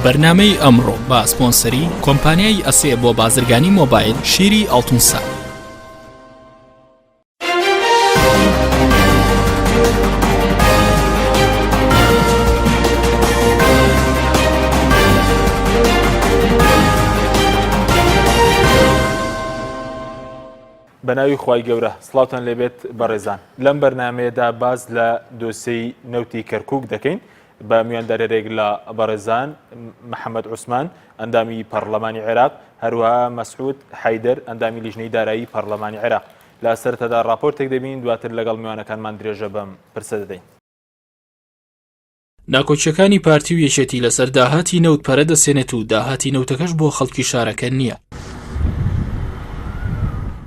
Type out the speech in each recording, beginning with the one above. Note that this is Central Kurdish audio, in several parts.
بەرنامەی ئەمڕۆ بە سپۆنسەری کۆمپانیای ئەسێ بۆ بازرگانی مۆبایل شیری ئاڵتونسا. بەناوی خوای گەورە سڵاوتان لێبێت بەڕێزان لەم بەرنمەیەدا باز لە دۆسێی نەوتی کەرکک دەکەین بە میواندارێک لە بەڕێزان محەممەد عوسمان ئەندامی پەرلەمانی عێراق هەروەها مەسعود حیدەر ئەندامی لیژنەی دارایی پەرلەمانی عێراق لە سەرتەدا راپۆرتێک دەبین دواتر لەگەڵ میوانەکانمان درێژە بەم پرسە دەدەین. ناکۆکیەکانی پارتی و یەکێتی لەسەر داهاتی نەوت پەرە دەسێنێت و داهاتی نەوتەکەش بۆ خەڵکی شارەکە نییە.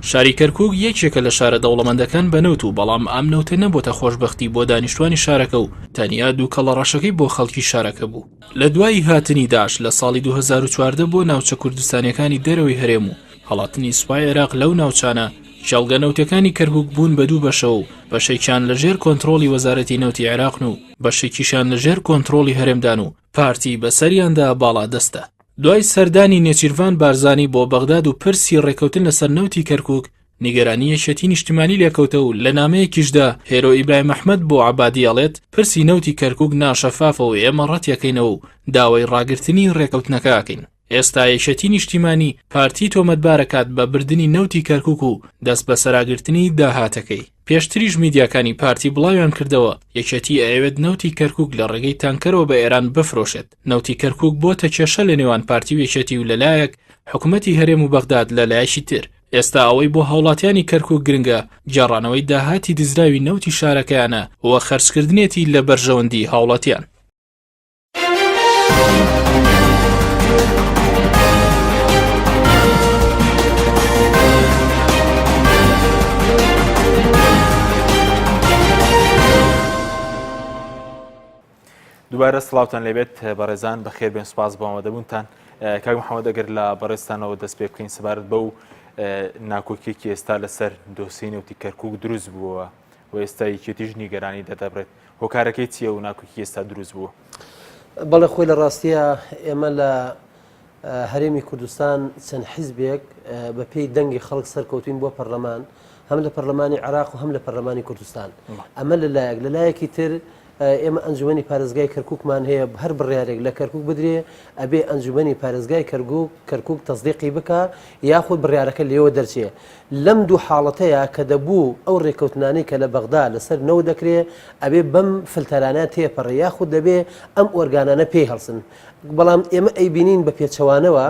شاری کەرکوک یەکێکە لە شارە دەوڵەمەندەکان بە نەوت و بەڵام ئەم نەوتە نەبۆتە خۆشبەختی بۆ دانیشتوانی شارەکە و تەنیا دووکەڵە ڕەشەکەی بۆ خەڵکی شارەکە بوو. لە دوای هاتنی داعش لە ساڵی 2014 بۆ ناوچە کوردستانیەکانی دەرەوەی هەرێم و هەڵاتنی سوپای عێراق لەو ناوچانە، کێڵگە نەوتەکانی کەرکوک بوون بە دوو بەشەوە و بەشێکیان لە ژێر کۆنترۆڵی وەزارەتی نەوتی عێراقن و بەشێکیشیان لە ژێر کۆنترۆڵی هەرێمدان و پارتی بەسەریاندا باڵادەستە. دوای سەردانی نێچیرڤان بارزانی بۆ بەغداد و پرسی ڕێککەوتن لەسەر نەوتی کەرکوک، نیگەرانی یەکێتی نیشتیمانی لێکەوتە و لە نامەیەکیشدا هێرۆ ئیبراهیم ئەحمەد بۆ عەبادی ئەڵێت، پرسی نەوتی کەرکوک ناشەفافە و ئێمە ڕەتیەکەینەوە و داوای ڕاگرتنی ڕێککەوتنەکە ئەکەین. ئێستا یەکێتی نیشتیمانی پارتی تۆمەتبارەکات بە بردنی نەوتی کەرکوک و دەست بەسەراگرتنی داهاتەکەی. پێشتریش میدیاکانی پارتی بڵاویان کردەوە یەکێتی ئەیەوێت نەوتی کەرکوک لە ڕێگەی تانکەرەوە بە ئێران بفرۆشێت. نەوتی کەرکوک بۆتە کێشە لە نێوان پارتی و یەکێتی و لەلایەک حکومەتی هەرێم و بەغداد لە لایەکی تر. ئێستا ئەوەی بۆ هاوڵاتیانی کەرکوک گرنگە گێڕانەوەی داهاتی دزراوی نەوتی شارەکەیانە و خەرجکردنێتی لە بەرژەوەندی هاوڵاتیان. دووبارە سڵاوتان لێبێت بەڕێزان بەخێر بێن سوپاس بۆ ئامادەبوونتان کاک محەممەد ئەگەر لە بەڕێزتانەوە دەست پێ بکەین سەبارەت بەو ناکۆکیەکی ئێستا لەسەر دۆسیەی نەوتی کەرکک دروست بووە و ئێستا یەکێتیش نیگەرانی دەدەبرێت هۆکارەکەی چییە و ناکۆکی ئێستا دروست بووە؟ بەڵێ خۆی لە ڕاستیە ئێمە لە هەرێمی کوردستان چەند حیزبێک بە پێی دەنگی خەڵک سەرکەوتوین بۆ پەرلەمان هەم لە پەرلەمانی عێراق و هەم لە پەرلەمانی کوردستان ئەمە لە لایەک لە لایەکی تر ئێمە ئەنجومەنی پارێزگای کەرکوکمان هەیە هەر بڕیارێک لە کەرکوک بدرێ ئەبێ ئەنجومەنی پارێزگای کەرگوک کەرکوک تەسدیقی بکا یاخود بڕیارەکە لێوە دەرچێ لەم دوو حاڵەتەیا کە دەبوو ئەو ڕێکەوتنانەی کە لە بەغدا لەسەر نەوت دەکرێ ئەبێ بەم فلتەرانە تێپەڕێ یاخود دەبێ ئەم ئۆرگانانە پێی هەڵسن بەڵام ئێمە ئەیبینین بە پێچەوانەوە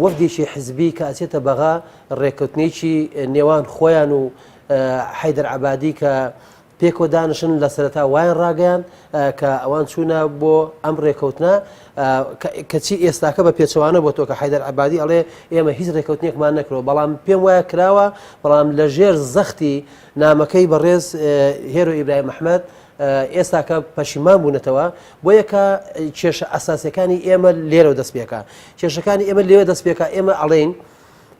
وەفدێکی حزبی کە ئەچێتە بەغا ڕێکەوتنێکی نێوان خۆیان و حەیدەر عەبادی کە پێکەوە دانیشن لە سەرەتا وایان ڕاگەیاند کە ئەوان چوونە بۆ ئەم ڕێکەوتنە کەچی ئێستاکە بە پێچەوانە بۆ تۆ کە حیدەر عبادی ئەڵێ ئێمە هیچ ڕێکەوتنێکمان نەکرەوە بەڵام پێم وایە کراوە بەڵام لە ژێر زەختی نامەکەی بەڕێز هێرۆ ئیبراهیم ئەحمەد ئێستاکە پەشیمان بوونەتەوە بۆ یەکە کێشە ئەساسەکانی ئێمە لێرەوە دەست پێکە کێشەکانی ئێمە لێوە دەست پێکە ئێمە ئەڵێین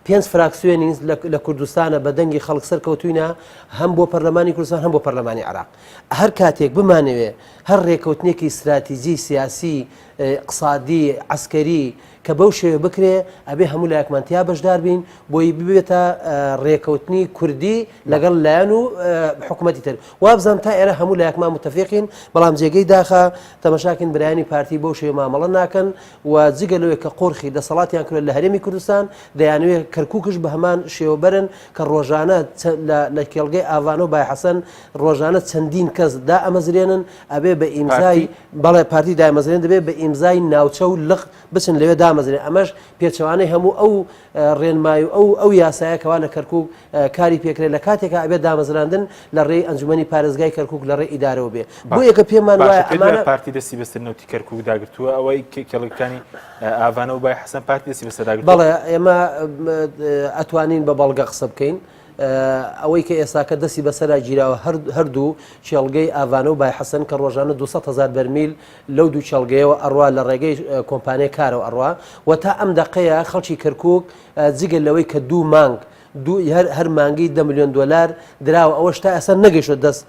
پێنج فراکسیۆنین لە کوردستانە بە دەنگی خەڵک سەرکەوتوینە هەم بۆ پەرلەمانی کوردستان هەم بۆ پەرلەمانی عێراق هەر کاتێک بمانەوێ هەر ڕێکەوتنێکی ستراتیجی سیاسی اقتصادی عسکەری کە بەو شێوە بکرێ ئەبێ هەموو لایەکمان تیا بەشدار بین بۆی ببێتە ڕێکەوتنی کوردی لەگەڵ لایەن و حکوومەتی تر وابزانم تا ئێرە هەموو لایەکمان متفقین بەڵام جێگەی داخە تەمەشاکەین برایانی پارتی بەو شێوە مامەڵە ناکەن و جگە لەوەی کە قۆرخی دەسەڵاتیان کردوە لە هەرێمی کوردستان دەیانەوێت کەرکوکش بە هەمان شێوە بەرن کە ڕۆژانە لە کێڵگەی ئاڤانۆ بای حەسەن ڕۆژانە چەندین کەس دائەمەزرێنن ئەبێ بە ئیمزای بەڵێ پارتی دامەزرێن دەبێت بە ئیمزای ناوچە و لق بچن لەوێ دامەزرێن ئەمەش پێچەوانەی هەموو ئەو ڕێنمای و ئەو ئەو یاسایە کەوا لە کەرکوک کاری پێکرێت لە کاتێکا ئەبێت دامەزراندن لە ڕێی ئەنجومەنی پارێزگای کەرکوک لە ڕێی ئیدارەوە بێ بۆ یەکە پێمان وایە ئەمانە پارتی دەستی بەسەر نەوتی کەرکوک داگرتووە ئەوەی کێڵگەکانی ئاڤانە و بای حەسەن پارتی دەستی بەسەر داگرتووە بەڵێ ئێمە ئەتوانین بە بەڵگە قسە بکەین ئەوەی کە ئێستاکە دەستی بەسەرا گیراوە هەردوو کێڵگەی ئاڤانە و بای حەسەن کە ڕۆژانە 200 هزار بەرمیل لەو دوو کێڵگەیەوە ئەڕوا لە ڕێگەی کۆمپانیای کارەوە ئەڕوا و تا ئەم دەقەیە خەڵکی کەرکوک جگە لەوەی کە دوو مانگ. دوو هەر هەر مانگی دە ملیۆن دۆلار دراوە ئەوەش تا ئێستا نەگەیشتوە دەست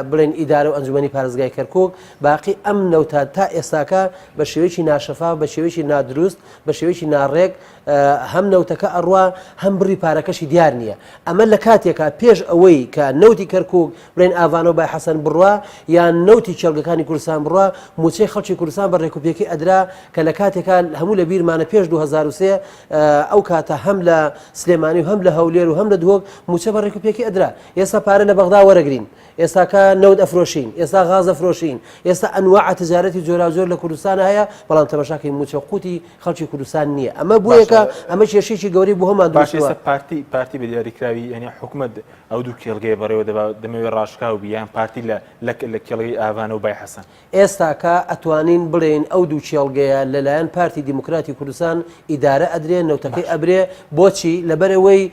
بڵێن ئیدارە و ئەنجومەنی پارێزگای کەرکوک باقی ئەم نەوتە تا ئێستاکە بە شێوەیەکی ناشەفاف بە شێوەیەکی نادروست بە شێوەیەکی ناڕێک هەم نەوتەکە ئەڕوا هەم بڕی پارەکەشی دیار نییە ئەمە لە کاتێکا پێش ئەوەی کە نەوتی کەرکوک بڵێن ئاڤانۆ بای حەسەن بڕوا یان نەوتی کێڵگەکانی کوردستان بڕوا موچەی خەڵکی کوردستان بە ڕێکوپێکی ئەدرا کە لە کاتێکا هەموو لە بیرمانە پێش 2023 ئەو کاتە هەم لە سلێمانی و هەم لە هەولێر و هەم لە دهۆک موچە بە ڕێکوپێکی ئەدرا ئێستا پارە لە بەغدا وەرەگرین ئێستاکە نەوت ئەفرۆشین ئێستا غاز ئەفرۆشین ئێستا ئەنواع تجارەتی جۆراوجۆر لە کوردستان هەیە بەڵام تەماشاکەی موچە قوتی خەڵکی کوردستان نییە ئەمە بۆیەکە ئەمە کێشێکی گەورەی بۆ هەمان باش ئێستا پارتی پارتی بە دیاریکراوی یعنی حکومت ئەو دوو کێڵگەیە بەڕێوە دەبا دەمەوێت ڕاشکاو بی یان پارتی لە لە کێڵگەی ئاڤانە و بای حەسەن. ئێستاکە ئەتوانین بڵێین ئەو دوو کێڵگەیە لەلایەن پارتی دیموکراتی کوردستان ئیدارە ئەدرێ نەوتەکەی ئەبرێ بۆچی لەبەرئەوەی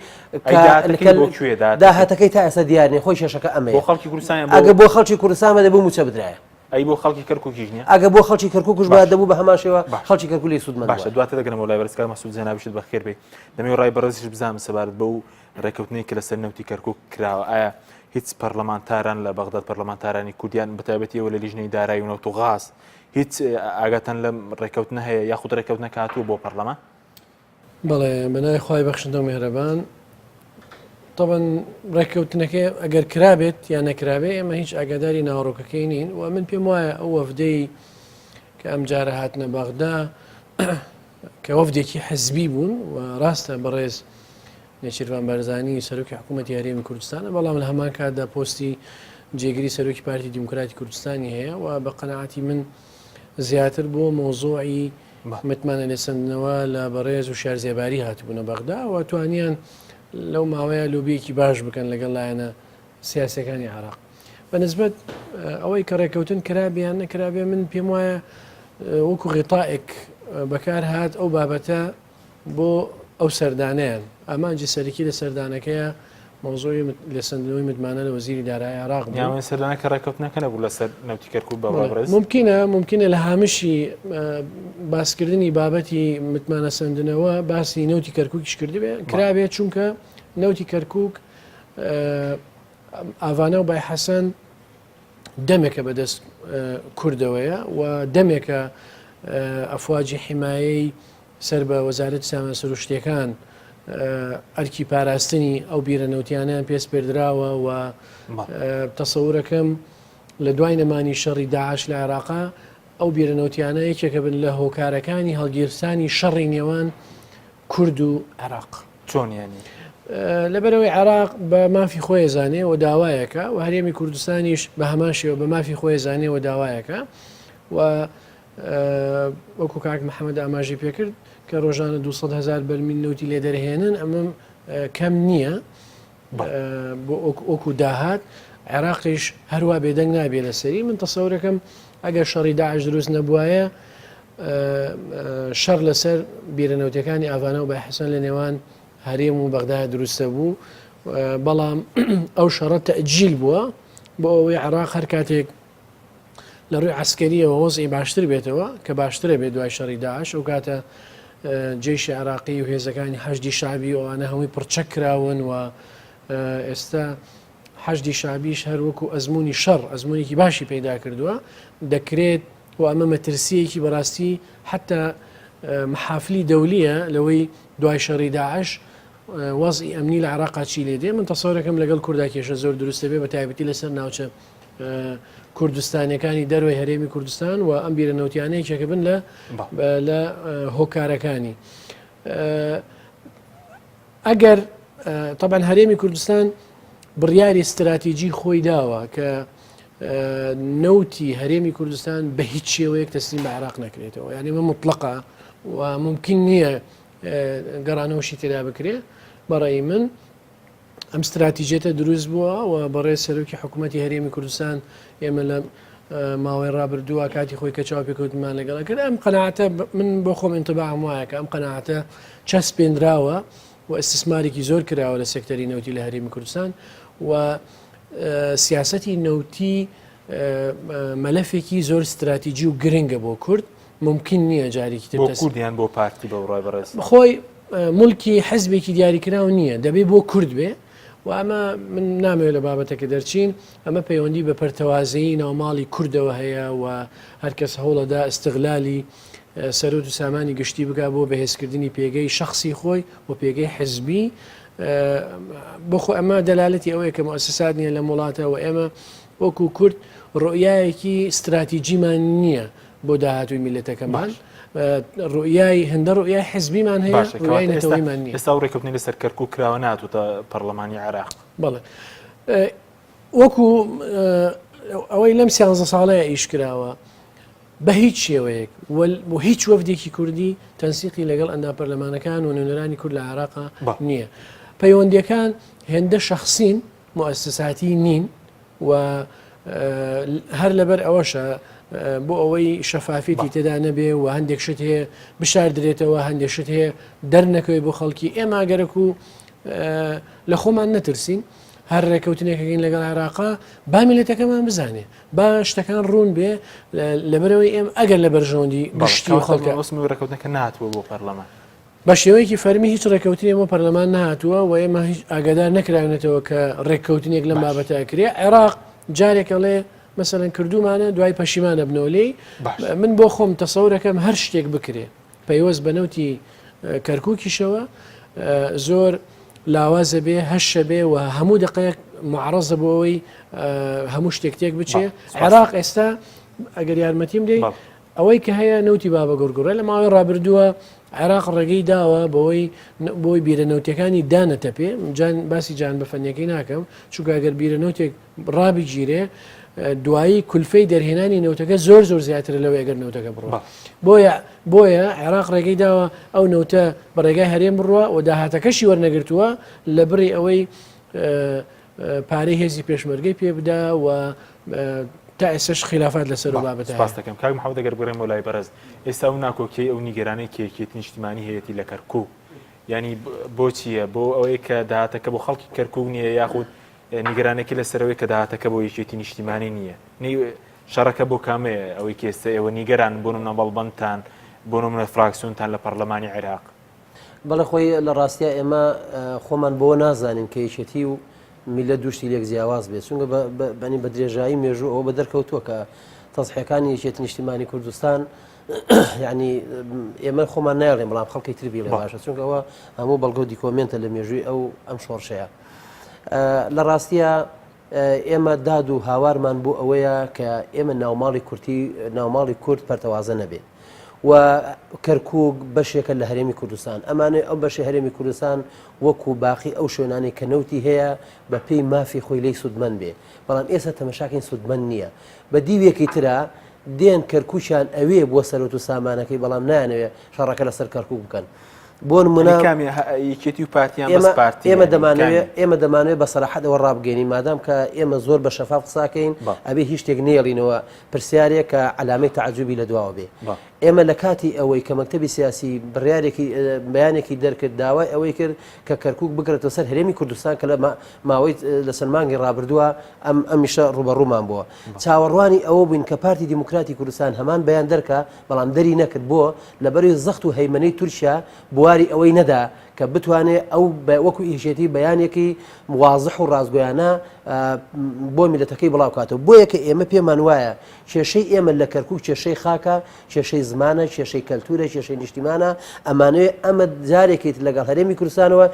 ئەی داهاتەکەی بۆ کوێ داهاتەکەی؟ داهاتەکەی تا ئێستا دیار نیە خۆی کێشەکە ئەمەیە بۆ خەڵکی کوردستان یان بۆ ئەگە بۆ خەڵکی کوردستان بە دەبوو مووچە بدرایە. ئەی بۆ خەڵکی کەرکوکیش نیە؟ ئەگە بۆ خەڵکی کەرکوکش بایە باشە دەبوو بە هەمان شێوە باشە خەڵکی کەرکوک لێی سوودمەند باشە بوایە. دواتر دەگەرمەوە لای بەڕێز کاک مەسعود جەنابیشت بەخێر بێی دەمەوێت ڕای بەڕێزیش بزانم سەبارەت بەو ڕێکەوتنەی کە لەسەر نەوتی کەرکوک کراوە ئایا هیچ پەرلەمانتاران لە بەغداد پەرلەمانتارانی کوردیان بەتایبەتی ئێوە لە لیژنەی دارایی و نەوت و غاز هیچ ئاگاتان لەم ڕێکەوتنە هەیە یاخود ڕێکەوتنەکە هاتووە بۆ پەرلەمان؟ بەڵێ بەناوی خوای بەخشندە و میهرەبان طبعا ڕێککەوتنەکەی ئەگەر کرابێت یان نەکرابێ ئێمە هیچ ئاگاداری ناوەڕۆکەکەی نین و من پێم وایە ئەو وەفدەی کە ئەم جارە هاتنە بەغدا کە وەفدێکی حزبی بوون و ڕاستە بەڕێز نێچیرڤان بارزانی سەرۆکی حکوومەتی هەرێمی کوردستانە بەڵام لە هەمان کاتدا پۆستی جێگری سەرۆکی پارتی دیموکراتی کوردستانی هەیە و بە قەناعەتی من زیاتر بۆ مۆزۆعی متمانە لێسەندنەوە لە بەڕێز وشیار زێباری هاتبوونە بەغدا و توانیان لەو ماوەیە لۆبیەکی باش بکەن لەگەڵ لایەنە سیاسەکانی عراق بە نسبەت ئەوەی کە ڕێککەوتن کرابێ یان نەکرابێ من پێم وایە وەکو غیتائێک بەکار هات ئەو بابەتە بۆ ئەو سەردانیان ئامانجی سەرەکی لە سەردانەکەیە مەوزوعی لێسەندنەوەی متمانە لە وەزیری دارایی عێراق بوو. یان سەردانەکە ڕێککەوتنەکە نەبوو لەسەر نەوتی کەرکوک بە بەڕێز؟ مومکینە مومکینە لە هامشی باسکردنی بابەتی متمانە سەندنەوە باسی نەوتی کەرکوکیش کردبێ کرابێت چونکە نەوتی کەرکوک ئاڤانا و بای حەسەن دەمێکە بەدەست کوردەوەیە و دەمێکە ئەفواجی حیمایەی سەر بە وەزارەتی سامانە سروشتیەکان ئەرکی پاراستنی ئەو بیرە نەوتیانیان پێ سپێردراوە و تەسەورەکەم لە دوای نەمانی شەڕی داعش لە عێراقا ئەو بیرە نەوتیانە یەکێکە بن لە هۆکارەکانی هەڵگیرسانی شەڕی نێوان کورد و عێراق. چۆن یانی؟ لەبەرئەوەی عێراق بە مافی خۆی ئەزانێ و داوایەکە و هەرێمی کوردستانیش بە هەمان شێوە بە مافی خۆی ئەزانێ و داوایەکە و وەکو کاک محەممەد ئاماژەی پێکرد کە ڕۆژانە 200 هزار بەرمیل نەوتی لێ دەرهێنن ئەمە کەم نییە بۆ وەکو داهات عێراقیش هەروا بێدەنگ نابێ لەسەری من تەسەورەکەم ئەگەر شەڕی داعش دروست نەبوایە شەڕ لەسەر بیرە نەوتەکانی ئاڤانا و بایحەسەن لە نێوان هەرێم و بەغدای دروستە بوو بەڵام ئەو شەڕە تەجیل بووە بۆ ئەوەی عێراق هەر کاتێک لە ڕووی عسکەریەوە وەزعی باشتر بێتەوە کە باشترە بێت دوای شەڕی داعش ئەو کاتە جەیشی عراقی و هێزەکانی حەشدی شعبی ئەوانە هەمووی پڕچەک کراون و ئێستا حەشدی شعبیش هەر وەکو ئەزمموی شەڕ ئەزمموێکی باشی پەیدا کردووە دەکرێت و ئەمە مەترسیەکی بەڕاستی حتا محافلی دەولیە لەوەی دوای شەڕی داعش وەزعی ئەمنی لە عراقا چی لێ دێ من تەسەورەکەم لەگەڵ کوردا کێشە زۆر دروستە بێ بە تایبەتی لەسەر ناوچە کوردستانیەکانی دەروی هەرێمی کوردستان و ئەم بیرە نەوتیانە یەکێکە بن لە لە هۆکارەکانی ئەگەر طبعا هەرێمی کوردستان بڕیاری استراتیجی خۆی داوە کە نەوتی هەرێمی کوردستان بە هیچ شێوەیەک تەسلیم بە عێراق نەکرێتەوە یعنی مە مطلقە و ممکن نییە گەڕانەوەشی تێدا بکرێ بەڕێی من ئەم ستراتیجیەتە دروست بووە و بەڕێز سەرۆکی حکوومەتی هەرێمی کوردستان ئێمە لە ماوەی ڕابردووە کاتی خۆی کە چاو پێکەوتمان لەگەڵ کرد ئەم قەناعەتە من بۆ خۆم انطباعم وایە کە ئەم قەناعەتە چەسپێنراوە و ئیستثمارێکی زۆر کراوە لە سێکتەری نەوتی لە هەرێمی کوردستان و سیاسەتی نەوتی مەلەفێکی زۆر استراتیجی و گرنگە بۆ کورد ممکن نییە جارێکی تر بۆ کورد یان بۆ پارتی بە بڕوای بەڕێز خۆی. ملکی حزبێکی دیاریکراو نییە دەبێ بۆ کورد بێ و ئەمە من نامەوێت لە بابەتەکە دەرچین ئەمە پەیوەندی بە پەرتەوازەیی ناوماڵی کوردەوە هەیە و هەرکەس هەوڵەدا ئیستغلالی سەروت و سامانی گشتی بکا بۆ بەهێزکردنی پێگەی شخصی خۆی و پێگەی حزبی بۆ خۆ ئەمە دەلالەتی ئەوەیە کە موسسات نییە لەم وڵاتە و ئێمە وەکو کورد ڕۆیایەکی استراتیجیمان نییە بۆ داهاتووی میلەتەکەمان ڕوئیای هەندە ڕوئیای حزبیمان هەیە ڕوئیای نەتەوەیمان نییە. ئێستا ئەو ڕێککەوتنەی لەسەر کەرکوک کراوە نەهاتووتە پەڕلەمانی عێراق. بەڵێ وەکو ئەوەی لەم سیانزە ساڵەیە ئیش کراوە بە هیچ شێوەیەک و هیچ وەفدێکی کوردی تەنسیقی لەگەڵ ئەندام پەرلەمانەکان و نوێنەرانی کورد لە عێراقا نییە. پەیوەندیەکان هێندە شەخسین موئەسەساتی نین و هەر لەبەر ئەوەشە بۆ ئەوەی شەفافیتی تێدا نەبێ و هەندێک شت هەیە بشاردرێتەوە هەندێک شت هەیە دەرنەکەوێت بۆ خەڵکی ئێمە گەرەک و لە خۆمان نەترسین هەر ڕێککەوتنێکەکەین لەگەڵ عێراقا با میلەتەکەمان بزانێ با شتەکان ڕوون بێ لەبەرەوەی ئێم ئەگەر لە بەرژەوەندی گشتی و خەڵکە ڕێککەوتنەکە نهاتووە بۆ پەرلەمان بە شێوەیەکی فەرمی هیچ ڕێککەوتنێک بۆ پەرلەمان نەهاتووە و ئێمە هیچ ئاگادار نەکراوینەتەوە کە ڕێککەوتنێک لەم بابەتە ئەکرێ. عێراق جارێک ئەڵێ مەسەلەن کردوومانە دوای پەشیمان ئەبنەوە لێی. من بۆ خۆم تەسەورەکەم هەر شتێک بکرێ پەیوەست بە نەوتی کەرکووکیشەوە زۆر لاوازە بێ هەشە بێ و هەموو دقەیەک معڕەزە بۆ ئەوەی هەموو شتێک تێک بچێ. عێراق ئێستا ئەگەر یارمەتیم دەی ئەوەی کە هەیە نەوتی بابەگوڕگوڕە، لە ماوەی ڕابردووە عێراق ڕێگەی داوە بەوەی بۆی بیرە نەوتیەکانی دانەتەپێ، جان باسی جان بە فەنیەکەی ناکەم، چونکە ئەگەر بیرە نەوتێک ڕابگیرێ دوایی کولفەی دەرهێنانی نەوتەکە زۆر زۆر زیاترە لەوەی ئەگەر نەوتەکە بڕوا. بۆیە بۆیە عێراق ڕێگەی داوە ئەو نەوتە بە ڕێگای هەرێم بڕوا و داهاتەکەشی وەرنەگرتووە لە بڕی ئەوەی پارەی هێزی پێشمەرگەی پێ بدا و تا ئێستاش خیلافات لەسەر ئەو بابەتە هەیە. سپاست دەکەم کاک محەمەد ئەگەر بگەڕێمەوە لای بەڕێز ئێستا ئەو ناکۆکیەی ئەو نیگەرانەی کە یەکێتی نیشتیمانی هەیەتی لە کەرکوک یانی بۆچیە بۆ ئەوەی کە داهاتەکە بۆ خەڵکی کەرکوک نییە یاخود نیگەرانێکی لەسەرەوەی کە داهاتەکە بۆ یەکێتی نیشتیمانی نییە شەڕەکە بۆ کامەیە ئەوەی کە ئێستا ئێوە نیگەران بۆ نمونە مەڵبەندتان بۆ نمونە فراکسیۆنتان لە پەرلەمانی عێراق بەڵێ خۆی لە ڕاستیا ئێمە خۆمان بەوە نازانین کە یەکێتی و میللەت دوو شتی لێک جیاواز بێت چونکە بەنی بە درێژایی مێژوو ئەوە بە دەرکەوتووە کە تەزحەکانی یەکێتی نیشتیمانی کوردستان یعنی ئێمە خۆمان نایڵێن بەڵام خەڵکی تر بیڵێ باشە چونکە ئەوە هەموو بەڵگە و دیکۆمێنتە لە مێژووی ئەو ئەم شۆڕشەیە لە ڕاستیە ئێمە داد و هاوارمان بۆ ئەوەیە کە ئێمە ناوماڵی کورتی ناوماڵی کورد پەرتەوازە نەبێت و کەرکک بەشێکە لە هەرێمی کوردستان ئەمانەی ئەو بەشی هەرێمی کوردستان وەکو باقی ئەو شوێنانەی کە نەوتی هەیە بە پێی مافی خۆی لێی سوودمەند بێ بەڵام ئێستا تەمەشاکەین سوودمەند نییە بە دیوێکی ترا دێن کەرکوکیان ئەوێ بۆ سەرۆت و سامانەکەی بەڵام نایانەوێ شەڕەکە لەسەر کەرکوک بکەن بۆ نمونە یەکێتی و پارتیان بەس پارتی ئێمە دەمانەوێ ئێمە دەمانەوێ بە سەراحەت ئەوە ڕابگەینین مادام کە ئێمە زۆر بە شەفاف قساکەین ئەبێ هیچ شتێک نێڵینەوە پرسیارێک کە عەلامەی تەعجوبی لە دواوە بێ ئێمە لە کاتی ئەوەی کە مەکتەبی سیاسی بڕیارێکی بەیانێکی دەرکرد داوای ئەوەی کرد کە کەرکوک بگرێتەوە سەر هەرێمی کوردستان کە لە ماوەی لە چەند مانگی ڕابردووە ئەم ئەمیشە ڕوبەڕوومان بووە چاوەڕوانی ئەوە بووین کە پارتی دیموکراتی کوردستان هەمان بەیان دەرکا بەڵام دەری نەکرد بۆ لەبەری زەخت و هەیمەنەی تورکیا بواری ئەوەی نەدا کە بتوانێ ئەو وەکو یەکێتی بەیانێکی وازح و ڕاستگۆیانە بۆ میلەتەکەی بڵاو کاتەوە بۆیە کە ئێمە پێمان وایە کێشەی ئێمە لە کەرکوک کێشەی خاکە، کێشەی زمانە، کێشەی کەلتورە، کێشەی نیشتیمانە، ئەمانەوێ ئەمە جارێکی تر لەگەڵ هەرێمی کوردستانەوە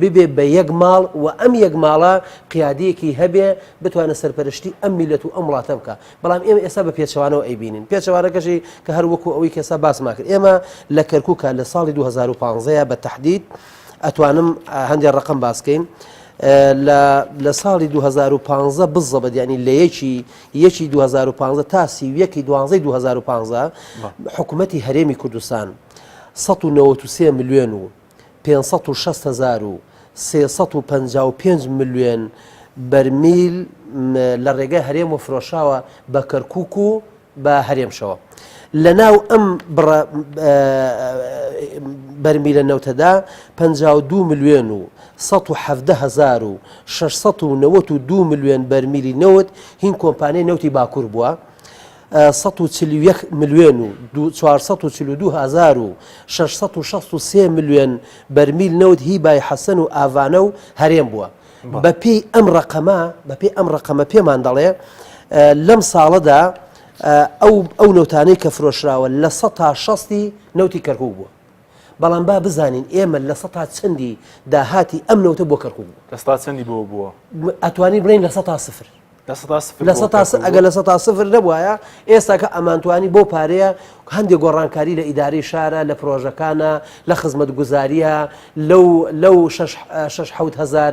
ببێ بە یەک ماڵ و ئەم یەک ماڵە قیادەیەکی هەبێ بتوانێ سەرپەرشتی ئەم میلەت و ئەم وڵاتە بکا. بەڵام ئێمە ئێستا بە پێچەوانەوە ئەیبینین. پێچەوانەکەشی کە هەر وەکو ئەوەی کە ئێستا باسمان کرد. ئێمە لە کەرکوکا لە ساڵی 2015 بە تەحدید ئەتوانم هەندێ ڕەقەم باس کەین. لە لە ساڵی 2015 بزەبت یعنی لە یەکی یەکی 2015 تا 31 دوانزەی 2015 حکوومەتی هەرێمی کوردستان 193 ملیۆن و 560 هزار و 355 ملیۆن بەرمیل لە ڕێگای هەرێم و فرۆشاوە بە کەرکک و بە هەرێمشەوە. لە ناو ئەم بڕە بەرمیلە نەوتەدا 52 ملیۆن و 117 هەزار و 692 ملیۆن بەرمیلی نەوت هین کۆمپانیای نەوتی باکوور بووە. 141 ملیۆن و 442 663 ملیۆن بەرمیل نەوت هی بای حەسەن و ئاڤانە و هەرێم بووە. بەپێی ئەم ڕەقەمە بەپێی ئەم ڕەقەمە پێمان دەڵێ لەم ساڵەدا ئەو ئەو نەوتانەی کە فرۆشراوە لە سەتا شەستی نەوتی کەرکوک بووە. بەڵام با بزانین ئێمە لە سەتا چەندی داهاتی ئەم نەوتە بۆ کەرکوک بوو؟ لە سەتا چەندی بۆ بووە؟ ئەتوانین بڵێین لە سەتا سفر. لە سەتا سفر لە سەتا ئەگەر لە سەتا سفر نەبوایە ئێستا کە ئەمانتوانی بۆ پارەیە هەندێک گۆڕانکاری لە ئیدارەی شارە لە پرۆژەکانە لە خزمەتگوزاریە لەو لەو شش حوت هزار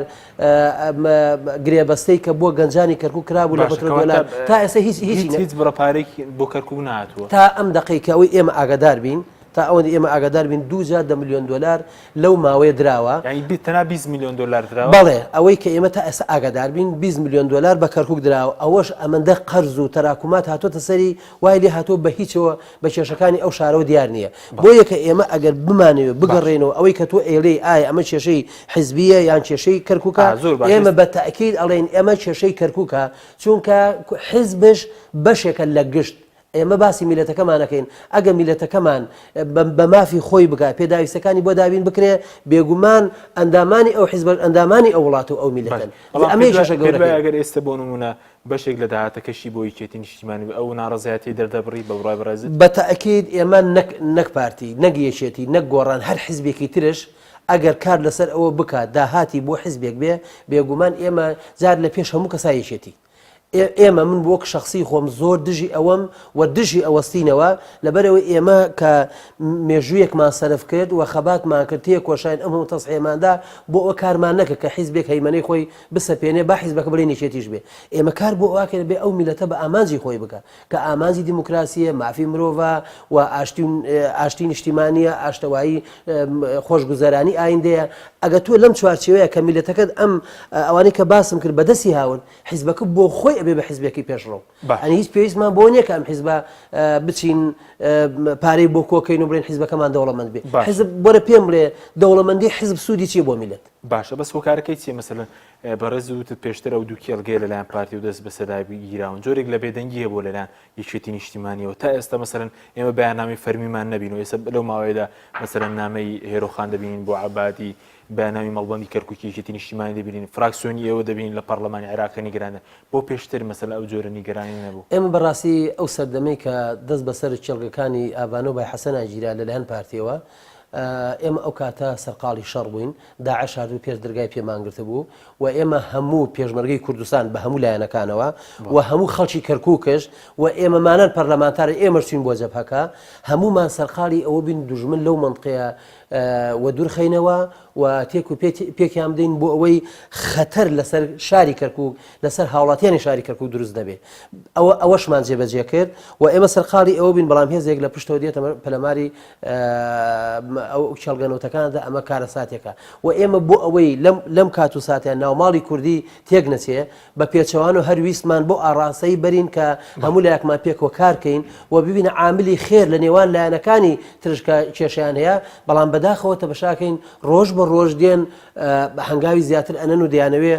گرێبەستەی کە بۆ گەنجانی کەرکک کرابوو لە پترۆدۆلار تا ئێستا هیچ هیچ هیچ بڕە پارێک بۆ کەرکک نهاتووە تا ئەم دقەی کە ئەوەی ئێمە ئاگادار بین تا ئەوەندی ئێمە ئاگادار بین دووجار دە ملیۆن دۆلار لەو ماوەیە دراوە. یانی تەنها 20 ملیۆن دۆلار دراوە؟ بەڵێ، ئەوەی کە ئێمە تا ئێستا ئاگادار بین 20 ملیۆن دۆلار بە کەرکوک دراوە، ئەوەش ئەمەندە قەرز و تەراکومات هاتۆتە سەری وای لێ هاتووە بە هیچەوە بە کێشەکانی ئەو شارەوە دیار نییە. بۆیە کە ئێمە ئەگەر بمانەوێ بگەڕێینەوە ئەوەی کە تۆ ئەیڵێی ئایا ئەمە کێشەی حیزبییە یان کێشەی کەرکوکە، ئێمە بە تەئکید ئەڵێین ئەمە کێشەی کەرکوکە، چونکە حیزبش بەشێکە لە گشت ئێمە باسی میللەتەکەمان ئەکەین، ئەگەر میللەتەکەمان بە مافی خۆی بگا، پێداویستەکانی بۆ دابین بکرێ، بێگومان ئەندامانی ئەو حیزبەش ئەندامانی ئەو وڵات و ئەو میللەتەن. بەڵام ئەمەیە کێشە پێت وایە گەورەکەی. ئەگەر ئێستە بۆ نموونە بەشێک لە داهاتەکەشی بۆ یەکێتی نیشتیمانی بێ، ئەو ناڕەزایەتیەی دەردەبڕی بە بڕوای بەڕێزت؟ بە تەئکید ئێمە نەک نەک پارتی، نەک یەکێتی، نەک گۆڕان، هەر حیزبێکی ترش ئەگەر کار لەسەر ئەوە بکا داهاتی بۆ حیزبێک بێ، بێگومان ئێمە جار لە پێش هەموو کەسا یەکێتی. ئێمە من وەک شەخسی خۆم زۆر دژی ئەوەم و دژی ئەوەستینەوە لەبەرئەوەی ئێمە کە مێژوویەکمان سەرف کرد و خەباتمان کرد تێکۆشاین ئەم هەموو تەزحیەماندا بۆ ئەوە کارمان نەکرد کە حیزبێک هەیمەنەی خۆی بسەپێنێ با حیزبەکە بڵێن یەکێتیش بێ ئێمە کار بۆ ئەوە بێ ئەو میلەتە بە ئامانجی خۆی بکە کە ئامانجی دیموکراسیە مافی مرۆڤە و ئاشتی ئاشتی نیشتیمانیە ئاشتەوایی خۆشگوزەرانی ئایندەیە ئەگە تۆ لەم چوارچێوەیە کە میلەتەکەت ئەم ئەوانەی کە باسم کرد بەدەستی هاورد حیزبەکە بۆ خۆی ئەبێ بە حیزبێکی پێشڕەو ئەنی هیچ پێویستمان بۆ نییە کە ئەم حیزبە بچین پارەی بۆ کۆکەین و بڵێن حیزبەکەمان دەوڵەمەند بێ حیزب بۆرە پێم بڵێ دەوڵەمەندی حیزب سوودی چییە بۆ میلەت باشە بەس هۆکارەکەی چیە مەسەلەن بەڕێز وتت پێشتر ئەو دوو کێڵگەیە لەلایەن پارتی و دەست بەسەردا گیراون جۆرێک لە بێدەنگی هەبوو لەلایەن یەکێتی نیشتیمانیەوە تا ئێستا مەسەلەن ئێمە بەیاننامەی فەرمیمان نەبین و ئێستا لەو ماوەیەدا مەسەلەن نامەی هێرۆخان دەبینین بۆ عەبادی بەیاننامی مەڵبەندی کەرکوکی یەکێتی نیشتیمانی دەبینین، فراکسیۆنی ئێوە دەبینین لە پەڕلەمانی عێراق کە نیگەرانە، بۆ پێشتر مەسەلەن ئەو جۆرە نیگەرانیە نەبوو؟ ئێمە بەڕاستی ئەو سەردەمەی کە دەست بەسەر کێڵگەکانی ئاڤانە و بای حەسەنا گیرا لەلایەن پارتیەوە، ئێمە ئەو کاتە سەرقاڵی شەڕ بووین، داعش هاتبوو پێش دەرگای پێمان گرتبوو و ئێمە هەموو پێشمەرگەی کوردستان بە هەموو لایەنەکانەوە و هەموو خەڵکی کەرکوکش و ئێمەمانان پەرلەمانتار ئێمەش چوین بۆ جەبهەکە، هەموومان سەرقاڵی ئەوە بووین دوژمن لەو مەنتقەیە و دوورخەینەوە و تێک و پێکیان بدەین بۆ ئەوەی خەتەر لەسەر شاری کەرکک لەسەر هاوڵاتیانی شاری کەرکک دروست نەبێ ئەوە ئەوەشمان جێبەجێ کرد و ئێمە سەرقاڵی ئەوە بین بەڵام هێزێک لە پشتەوە دێتە پەلەماری ئەو کێڵگەنەوتەکاندا ئەمە کارەساتێکە و ئێمە بۆ ئەوەی لەم لەم کات و ساتیان ناوماڵی کوردی تێک نەچێ بە پێچەوانەوە هەر ویستمان بۆ ئاڕاستەی بەرین کە هەموو لایەکمان پێکەوە کار کەین و ببینە عاملی خێر لە نێوان لایەنەکانی ترش کە کێشەیان هەیە، بەڵام بەداخەوە تەمەشاکەین ڕۆژ بە ڕۆژ دێن هەنگاوی زیاتر ئەنەن و دەیانەوێ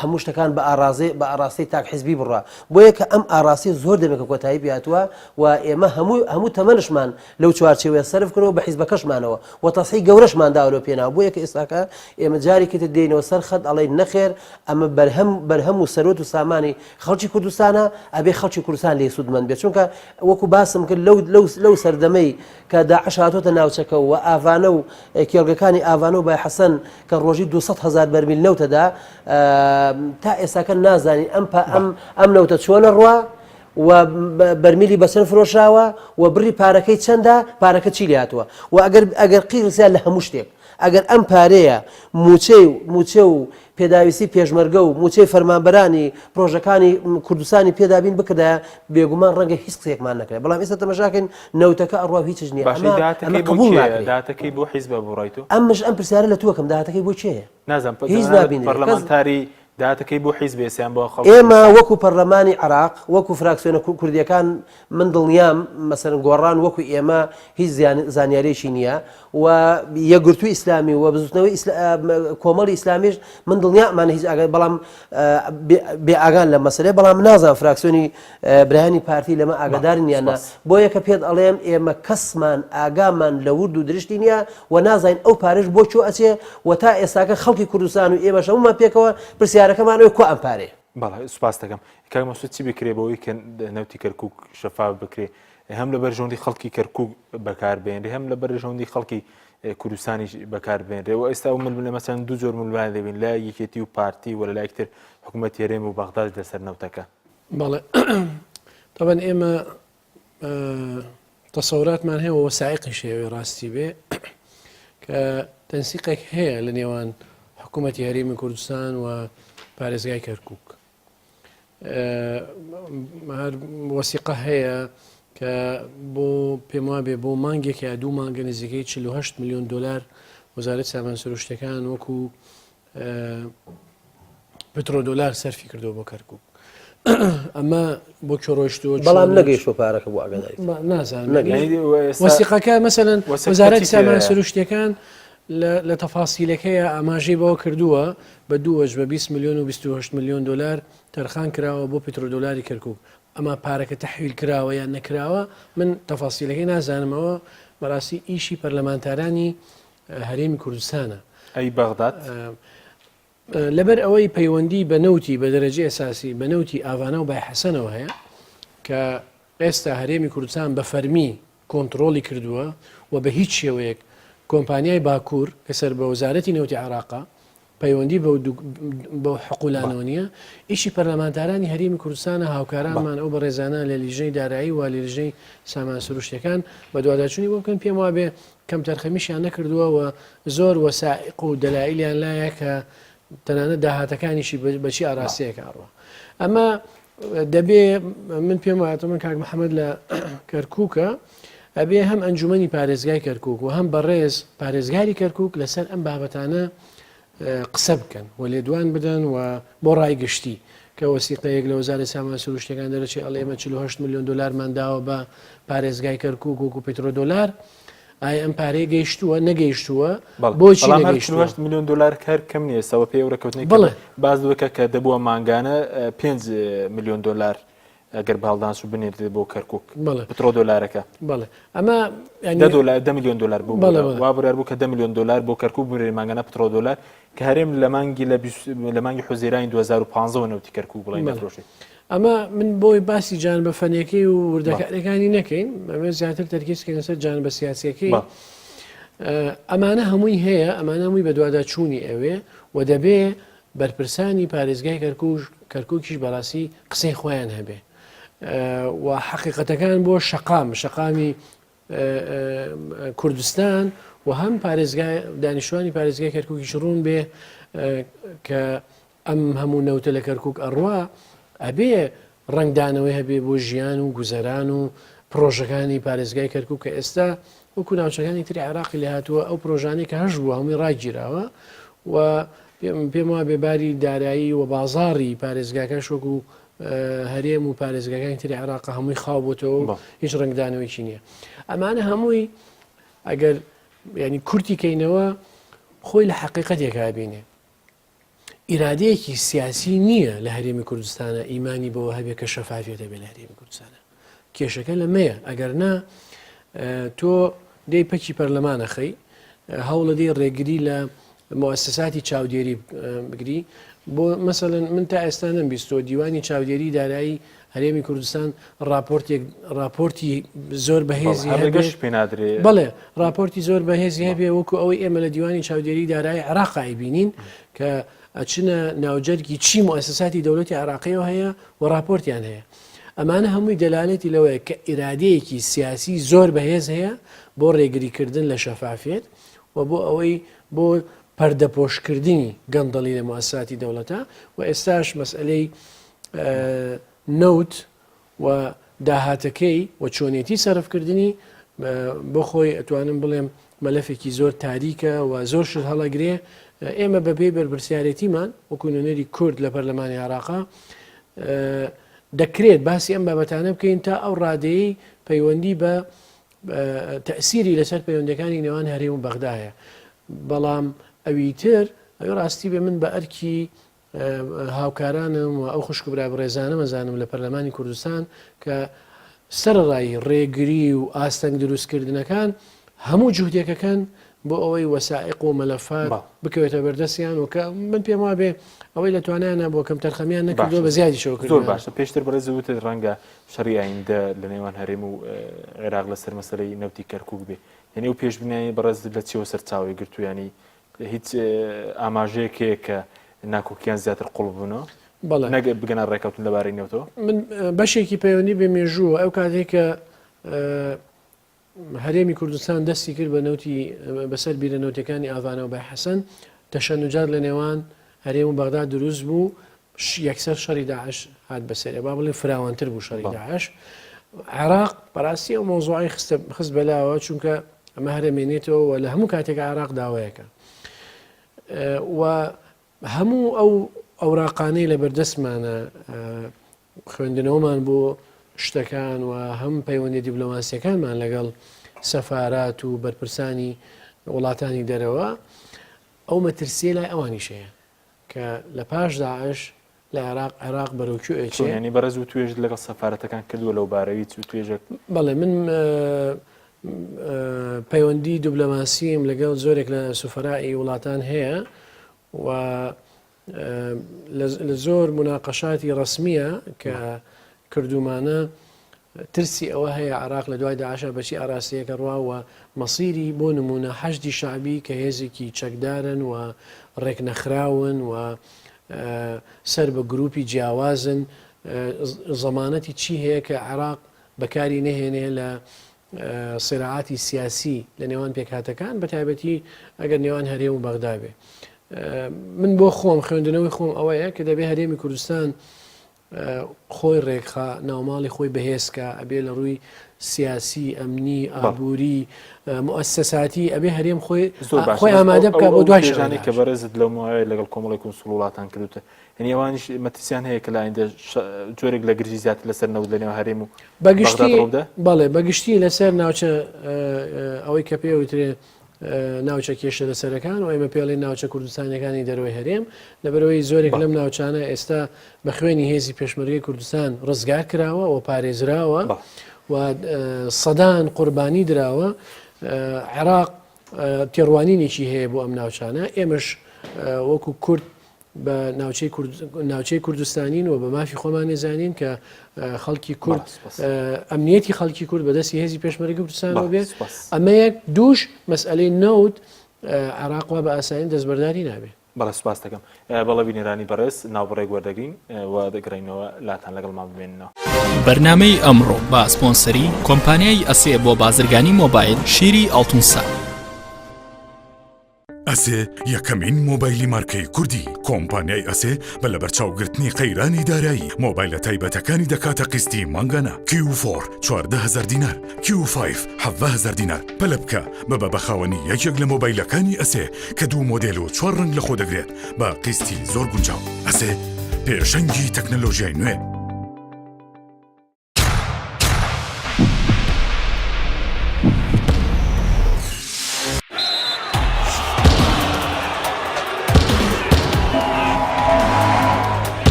هەموو شتەکان بە ئاڕازێ بە ئاڕاستەی تاک حزبی بڕوا. بۆیە کە ئەم ئاڕاستەیە زۆر دەمێکە کۆتایی پێهاتووە و ئێمە هەموو هەموو تەمەنشمان لەو چوارچێوەیە سەرف کردووە بە حیزبەکەشمانەوە و تەسحی گەورەشمان داوە لەو پێناو بۆیە کە ئێستاکە ئێمە جارێکی تر دێینەوە سەر خەت ئەڵێین نەخێر ئەمە بەرهەم بەرهەم و سەروەت و سامانی خەڵکی کوردستانە ئەبێ خەڵکی کوردستان لێی سوودمەند بێت چونکە وەکو باسم کرد لەو لەو لەو سەردەمەی کە داعش هاتۆتە ناوچەکە و ئاڤانە و کێڵگەکانی ئاڤانە و بای حەسەن کە ڕۆژی 200 هزار بەرمیل نەوتەدا تا ئێستاکە نازانین ئەم ئەم ئەم نەوتە چۆنە ڕوا و بەرمیلی بەچەند فرۆشراوە و بڕی پارەکەی چەندە پارەکە چی لێهاتووە و ئەگەر ئەگەر قیرسیا لە هەموو شتێک ئەگەر ئەم پارەیە مووچەی و مووچە و پێداویستی پێشمەرگە و مووچەی فەرمانبەرانی پرۆژەکانی کوردستانی پێ دابین بکردایە بێگومان ڕەنگە هیچ قسەیەکمان نەکرێت بەڵام ئێستا تەمەشاکەین نەوتەکە ئەڕوا و هیچش نییە باشە ئەمە ئەمە داهاتەکەی بۆ قبوڵ کێیە؟ ناکرێت داهاتەکەی بۆ حیزبە بۆ ڕای تۆ؟ ئەمش ئەم پرسیارە لە توەکەم داهاتەکەی بۆ کێیە؟ نازانم هیچ جەنابت نابینرێت کەس پەرلەمانتاری. داهاتەکەی بۆ حیزب ئێستا یان بۆ خەڵکی ئێمە کوردستان؟ وەکو پەرلەمانی عێراق، وەکو فراکسیۆنە کوردییەکان من دڵنیام مەسەلەن گۆڕان وەکو ئێمە هیچ زانیاریی نییە و یەکگرتووی ئیسلامی و بزوتنەوەی کۆمەڵی ئیسلامیش من دڵنیام ئەمانە هیچ ئاگای بەڵام بێ ئاگان لە مەسەلەیە بەڵام نازانم فراکسیۆنی برایانی پارتی لەمە ئاگادارن یان نا بۆیە کە پێت ئەڵێم ئێمە کەسمان ئاگامان لە ورد و درشتی نییە و نازانین ئەو پارەش بۆ کوێ ئەچێ و تا ئێستاکە خەڵکی کوردستان و ئێمەش هەموومان پێکەوە پرسیارەکەمان ئەوەیە کوا ئەم پارەیە؟ بەڵێ سوپاست دەکەم. کاک مەسعود چی بکرێ بۆ ئەوەی کە نەوتی کەرکوک شەفاف بکرێ هەم لە بەرژەوەندی خەڵکی کەرکوک بەکار بێنرێ هەم لە بەرژەوەندی خەڵکی کوردستانیش بەکار بێنرێ و ئێستا ئەو ململانێ مەسەلەن دوو جۆر ململانێ دەبین لە یەکێتی و پارتی و لە لایەکی تر حکوومەتی هەرێم و بەغداش لەسەر نەوتەکە. بەڵێ تەبەن ئێمە تەسەوراتمان هەیە و وەسائیقیش هەیە ئەوەی ڕاستی بێ کە تەنسیقێک هەیە لە نێوان حکوومەتی هەرێمی کوردستان و پارێزگای کەرکک هەر وەسیقە هەیە کە بۆ پێم وابێ بۆ مانگێک یا دوو مانگە نزیکەی 48 میلیۆن دلار وەزارەت سامان سروشتەکان وەکو پترۆدۆلار سەرفی کردەوە بۆ کەرکک ئەمە بۆ کوێ ڕۆیشتووە بەڵام نەگەیشتووە پارەکە بۆ ئاگاداری نازانم وەسیقەکە مەسەلەن وەزارەتی سامان سروشتیەکان لە تەفاسیلەکەیە ئاماژەی بەوە کردووە بە دوو وەج بە 20 میلیۆن و 28 میلیۆن دلار تەرخان کراوە بۆ پترۆدۆلاری کەرکک ئەما پارەکە تەحویل کراوە یان نەکراوە من تەفاسیلەکەی نازانمەوە بەڕاستی ئیشی پەرلەمانتارانی هەرێمی کوردستانە. ئەی بەغداد؟ لەبەر ئەوەی پەیوەندی بە نەوتی بە دەرەجەی ئەساسی بە نەوتی ئاڤانا و بای حەسەنەوە هەیە کە ئێستا هەرێمی کوردستان بە فەرمی کۆنتڕۆڵی کردووە و بە هیچ شێوەیەک کۆمپانیای باکوور کە سەر بە وەزارەتی نەوتی عێراقە پەیوەندی بەو حقولانەوە نییە ئیشی پەرلەمانتارانی هەرێمی کوردستانە هاوکارانمان ئەو بەڕێزانە لە لیژنەی دارایی و لە لیژنەی سامان سروشتەکان بەدواداچوونی بۆ بکەن پێم وابێ کەمتەرخەمیشیان نەکردووە و زۆر وەسائیق و دەلائیلیان لایە کە تەنانەت داهاتەکانیشی بەچی ئاراستەیەک ئاڕوا ئەمە دەبێ من پێم وایە من کاک محەممەد لە کەرکووکە ئەبێ هەم ئەنجومەنی پارێزگای کەرکک و هەم بەڕێز پارێزگاری کەرکک لەسەر ئەم بابەتانە قسە بکەن و لێدوان بدەن و بۆ ڕای گشتی کە وەسیقەیەک لە وەزارەتی سامان سروشتیەکان دەرەچێ ئەڵێ ئێمە 48 میلیۆن دلارمان داوە بە پارێزگای کەرکک وەکو پترۆدۆلار ئایا ئەم پارەیە گەیشتووە نەگەیشتووە بۆچی بەڵام هەر 48 میلیۆن دلار کار کەم نییە سەوە پێی ئەو ڕێککەوتنەی بەڵێ باس بکە کە دەبووە مانگانە 5 میلیۆن دلار ئەگەر بە هەڵدان چوو بنێردرێت بۆ کەرکک بەڵێ پترۆ دۆلارەکە بەڵێ ئەمە یعنی دە دۆلار دە میلیۆن دۆلار بوو بەڵێ، بەڵێ. وا بڕیار بوو کە دە میلیۆن دۆلار بۆ کەرکک بنێرێت مانگانە پترۆ دۆلار کە هەرێم لە مانگی لە بیست لە مانگی حوزەیرانی 2015 وە نەوتی کەرکک بڵێن بەڵێ. دەفرۆشێت ئەمە من بۆی باسی جانبە فەنیەکەی و وردەکاریەکانی نەکەین ئەمە زیاتر تەرکیز بکەینە سەر جانبە سیاسیەکەی بەڵێ. ئەمانە هەمووی هەیە ئەمانە هەمووی بەدواداچوونی ئەوێ و دەبێ بەرپرسانی پارێزگای کەرکوش کەرکوکیش بەڕاستی قسەی خۆیان هەبێ و حەقیقەتەکان بۆ شەقام شەقامی کوردستان و هەم پارێزگای دانیشتوانی پارێزگای کەرکوکیش ڕوون بێ کە ئەم هەموو نەوتە لە کەرکک ئەڕوا ئەبێ ڕەنگدانەوەی هەبێ بۆ ژیان و گوزەران و پرۆژەکانی پارێزگای کەرکک کە ئێستا وەکو ناوچەکانی تری عێراقی لێ هاتووە ئەو پرۆژانەی کە هەش بووە هەمووی ڕاگیراوە و پێم وابێ باری دارایی و بازاڕی پارێزگاکەش وەکو هەرێم و پارێزگاکانی تری عێراق هەمووی خاو بۆتەوە و هیچ ڕەنگدانەوەیکی نییە ئەمانە هەمووی ئەگەر ینی کورتی کەینەوە خۆی لە حقیقەتێکا بینێ ئیرادەیەکی سیاسی نییە لە هەرێمی کوردستانە ئیمانی بەوە هەبێ کە شەفافیەت هەبێ لە هەرێمی کوردستانە کێشەکە لەمەیە ئەگەر نا تۆ دەی پەکی پەرلەمانە خەی هەوڵە دەی ڕێگری لە موسساتی چاودێری بگری بۆ مەسەلەن من تا ئێستا نەمبیستووە دیوانی چاودێری دارایی هەرێمی کوردستان راپۆرتێک راپۆرتی زۆر بەهێزی هەبێ پێنادرێ بەڵێ راپۆرتی زۆر بەهێزی هەبێ وەکو ئەوەی ئێمە لە دیوانی چاودێری دارایی عێراق ئەیبینین کە ئەچنە ناوجەرگی چی موسساتی دەولەتی عێراقیەوە هەیە و راپۆرتیان هەیە ئەمانە هەمووی دەلالەتی لەوەیە کە ئیرادەیەکی سیاسی زۆر بەهێز هەیە بۆ ڕێگریکردن لە شەفافیەت و بۆ ئەوەی بۆ پەردەپۆشکردنی گەندەڵی لە موسساتی دەوڵەتە و ئێستاش مەسئلەی نەوت و داهاتەکەی و چۆنێتی سەرفکردنی. بۆ خۆی ئەتوانم بڵێم مەلەفێکی زۆر تاریکە و زۆر شت هەڵەگرێ ئێمە بەپێی بەرپرسیارێتیمان وەکو نوێنەری کورد لە پەرلەمانی عێراقا دەکرێت باسی ئەم بابەتانە بکەین تا ئەو ڕادەیەی پەیوەندی بە تەسیری لەسەر پەیوەندەکانی نێوان هەرێم و بەغدایە بەڵام ئەوی تر ئەوی ڕاستی بێ من بە ئەرکی هاوکارانم و ئەو خوشک و برا بەڕێزانەم ئەزانم لە پەرلەمانی کوردستان کە سەرەڕای ڕێگری و ئاستەنگ دروستکردنەکان هەموو جوهدێکەکەن بۆ ئەوەی وەسائق و مەلەفات بکەوێتە بەردەستیان و کە من پێم وابێ ئەوەی لە توانایانە بۆ کەم تەرخەمیان نەکردووە بە زیادیشەوە زۆر باشە پێشتر بەڕێز وتت ڕەنگە شەڕی ئایندە لە نێوان هەرێم و عێراق لەسەر مەسەلەی نەوتی کەرکوک بێ یعنی ئەو پێشبینیانەی بەڕێز لە چیەوە سەرچاوەی گرتوو ینی هیچ ئاماژەیەک هەیە کە ناکۆکیان زیاتر قوڵ ببنەوە؟ بەڵێ. نەک بگەنە ڕێکەوتن لەبارەی نەوتەوە؟ من بەشێکی پەیوەندی بە مێژووە ئەو کاتێک کە هەرێمی کوردستان دەستی کرد بە نەوتی بەسەر بیرە نەوتەکانی ئاڤانەوە بای حەسەن تەشەنوجات لە نێوان هەرێم و بەغدا دروست بوو یەکسەر شەڕی داعش هات بەسەرێ با بڵێ فراوانتر بوو شەڕی داعش عێراق بەڕاستی ئەو مۆزوعی خست بەلاوە چونکە ئەمە هەرەمێنێتەوە و لە هەموو کاتێک عێراق داوایەکە و هەموو ئەو ئەوراقانەی لە بەردەستمانە خوێندنەوەمان بۆ شتەکان و هەم پەیوەندی دیبلۆماسیەکانمان لەگەڵ سەفارات و بەرپرسانی وڵاتانی دەرەوە ئەو مەترسیە لای ئەوانیش هەیە کە لە پاش داعش لە عێراق عێراق بەرەو کوێ ئەچێ؟ چۆن یانی بەڕێز وتوێژت لەگەڵ سەفارەتەکان کردووە لەو بارەوە هیچ وتوێژێک؟ بەڵێ من پەیوەندی دوبلەماسیم لەگەڵ زۆرێک لە سوفەرائی وڵاتان هەیە و لە زۆر مناقەشاتی ڕەسمیە کە کردومانە ترسی ئەوە هەیە عێراق لە دوای داعشا بە چی ئاراستەیەکە ڕوا و مەسیری بۆ نموونە حەشدی شەعبی کە هێزێکی چەکدارن و ڕێکنەخراون و سەر بە گروپی جیاوازن زەمانەتی چی هەیە کە عێراق بەکاری نەهێنێ لە سراعاتی سیاسی لە نێوان پێکهاتەکان بە تایبەتی ئەگەر نێوان هەرێم و بەغدا بێ من بۆ خۆم خوێندنەوەی خۆم ئەوەیە کە دەبێ هەرێمی کوردستان خۆی ڕێکخا، ناوماڵی خۆی بەهێزکا، ئەبێ لە ڕووی سیاسی، ئەمنی، ئابووری، موئەسەساتی ئەبێ هەرێم خۆی زۆر باشە خۆی بەس ئامادە ئەو بکا ئەو بۆ ئەو دوای شەڕی توێژانەی کە داعش. بەڕێزت لەو ماوەیە لەگەڵ کۆمەڵێک کونسوڵ وڵاتان کردووتە یعنی ئەوانیش مەترسیان هەیە کە لە ئایندە شە- جۆرێک لە گرژی زیاتر لەسەر نەوت لە نێو هەرێم و بە بەغداد گشتی ڕووبدا؟ بەڵێ بە گشتی لەسەر ناوچە ئە، ئە، ئەوەی کە پێ وترێ ناوچە کێشە لەسەرەکان و ئێمە پێڵێن ناوچە کوردستانیەکانی دەرەوەی هەرێم، لەبەرئەوەی زۆرێک لەم ناوچانە ئێستا بە خوێنی هێزی پێشمەرگەی کوردستان ڕزگار کراوە و پارێزراوە و سەدان قوربانی دراوە، عێراق تێڕوانینێکی هەیە بۆ ئەم ناوچانە، ئێمەش وەکو کورد بە ناوچەی ناوچەی کوردستانین و بە مافی خۆمان نەزانین کە خەڵکی کورد ئەمنیەتی خەڵکی کورد بەدەستی هێزی پێشمەرگە کوردستانەوە بێ ئەمە یەک دووش مەسئلەی نەوت عراق وا بە ئاسانی دەستبەرداری نابێ. بەڵێ سوپاس دەکەم. بەڵێ بینەرانی بەڕێز ناوبڕێک وەردەگرین و دەگەڕێینەوە لاتان لەگەڵمان بمێننەوە. بەرنامەی ئەمڕۆ بە سپۆنسەری کۆمپانیای ئەسێ بۆ بازرگانی مۆبایل شیری ئاڵتون سا. ئەسێ یەکەمین مۆبایلی مارکەی کوردی کۆمپانیای ئەسێ بە لەبەرچاوگرتنی قەیرانی دارایی مۆبایلە تایبەتەکانی دەکاتە قیستی مانگانە کیو فۆر 14000 دینار کیو فایڤ 17000 دینار پەلە بکە ببە بە خاوەنی یەکێک لە مۆبایلەکانی ئەسێ کە دوو مۆدێل و چوار ڕەنگ لەخۆ دەگرێت بە قیستی زۆر گونجاو ئەسێ پێشەنگی تەکنەلۆژیای نوێ.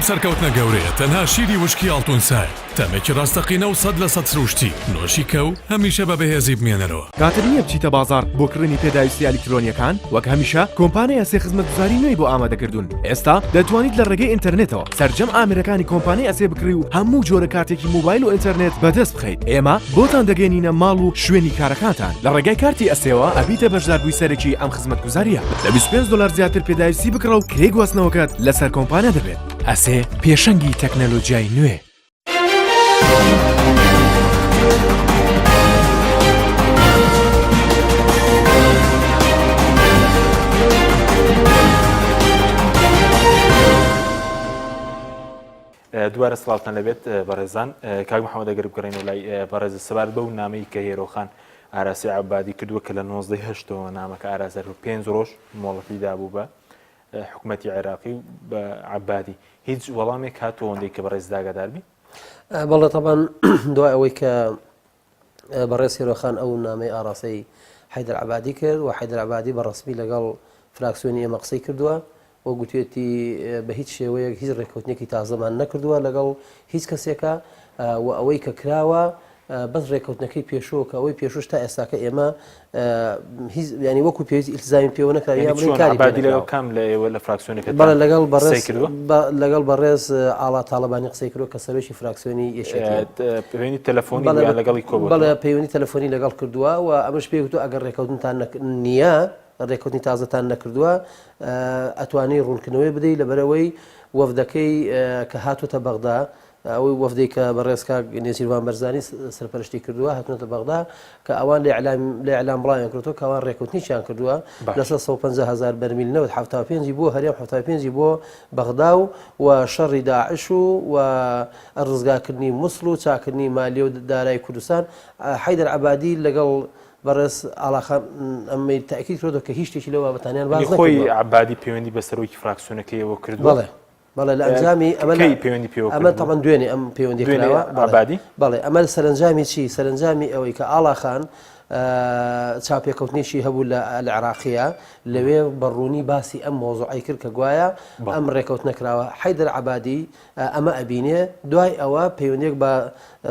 سەرکەوتنە گەورەیە تەنها شیری وشکی ئاڵتون سایە، تامێکی ڕاستەقینە و 100% سروشتی، نۆشی کە و هەمیشە بە بەهێزی بمێنەرەوە. کاتت نییە بچیتە بازاڕ بۆ کڕینی پێداویستییە ئەلیکترۆنییەکان؟ وەک هەمیشە کۆمپانیای ئەسێ خزمەتگوزاری نوێی بۆ ئامادەکردوون، ئێستا دەتوانیت لە ڕێگەی ئینتەرنێتەوە سەرجەم ئامێرەکانی کۆمپانیای ئەسێ بکڕی و هەموو جۆرە کارتێکی مۆبایل و ئینتەرنێت بەدەست بخەیت. ئێمە بۆتان دەگەیەنینە ماڵ و شوێنی کارەکانتان. لە ڕێگای کارتی ئەسێوە ئەبیتە بەشداربووی سەرەکی ئەم خزمەتگوزارییە. لە 25 دۆلار زیاتر پێداویستی بکڕە و کرێی گواستنەوەکەت لەسەر کۆمپانیا دەبێت. ئەسێ پێشەنگی تەکنەلۆجیای نوێ. دووارە سڵاوتان لەبێت بەڕێزان کاک محەممەد ئەگەر بگەڕێنەوە لای بەڕێز سەبارەت بەو نامەی کە هێرۆخان ئاراسی عەبادی کردووە کە لە نۆزدەی هەشتەوە نامەکە ئاراستە پێنج ڕۆژ مۆڵەتی دابوو بە حکوومەتی عێراقی و بە عەبادی هیچ وەڵامێک هاتووە ئەوەندەی کە بەڕێز ئاگادار بی؟ بەڵێ تەبان دوای ئەوەی کە بەڕێز هێرۆخان ئەو نامەی ئاراستەی حەیدەر عەبادی کرد و حەیدەر عەبادی بە ڕەسمی لەگەڵ فراکسیۆنی ئێمە قسەی کردووە و گوتوێتی بە هیچ شێوەیەک هیچ ڕێککەوتنێکی تازەمان نەکردووە لەگەڵ هیچ کەسێکە و ئەوەی کە کراوە بەس ڕێککەوتنەکەی پێشوو کە ئەوەی پێشوش تا ئێستاکە ئێمە هیچ ینی وەکو پێویست ئیلتزامی پێوە نەکرا یان بڵێین کاری پێ لەگەڵ کام لە ئێوە لە فراکسیۆنەکە بەڵێ لەگەڵ بەڕێز لەگەڵ بەڕێز ئاڵا تاڵەبانی قسەی کردووە کە سەرۆکی فراکسیۆنی یەکێتی پەیوەندی تەلەفۆنی بەڵێ لەگەڵی کۆ بەڵێ پەیوەندی تەلەفۆنی لەگەڵ کردووە و ئەمەش پێی گوتووە ئەگەر ڕێککەوتنتان نییە ڕێککەوتنی تازەتان نەکردووە ئەتوانی ڕوونکردنەوەی بدەیت لەبەرەوەی وەفدەکەی کە هاتووەتە بەغدا ئەو وەفدەی کە بەڕێز کاک نێچیرڤان بەرزانی سەرپەرشتی کردووە هاتوونەتە بەغدا کە ئەوان لە ئیعلام لە ئیعلام بڵاویان کردووە کە ئەوان ڕێککەوتنیشیان کردووە لەسەر 150 هەزار بەرمیل نەوت 75 بۆ هەرێم 75 بۆ بەغدا و و شەڕی داعش و و ڕزگارکردنی موسڵ و چاکردنی مالیە و دارای کوردستان حەیدەر عەبادی لەگەڵ بەڕێز ئاڵاخان ئەمەی تاکید کردەوە کە هیچ شتێکی لەو بابەتانیان باس نەکردووە. خۆی عەبادی پەیوەندی بە سەرۆکی فراکسیۆنەکەیەوە کردووە؟ بەڵێ. بەڵێ لە ئەنجامی ئەمە کەی پەیوەندی پێوە ئەمە تەبەن دوێنێ ئەم پەیوەندی کراوە عەبادی بەڵێ ئەمە سەرنجامی چی سەرنجامی ئەوەی کە ئاڵا خان چاپێکەوتنێکی هەبوو لە العراقیە لەوێ بەڕوونی باسی ئەم مۆزوعی کرد کە گوایە ئەم ڕێکەوت نەکراوە حیدر عبادی ئەمە ئەبینێ دوای ئەوە پەیوەندێک بە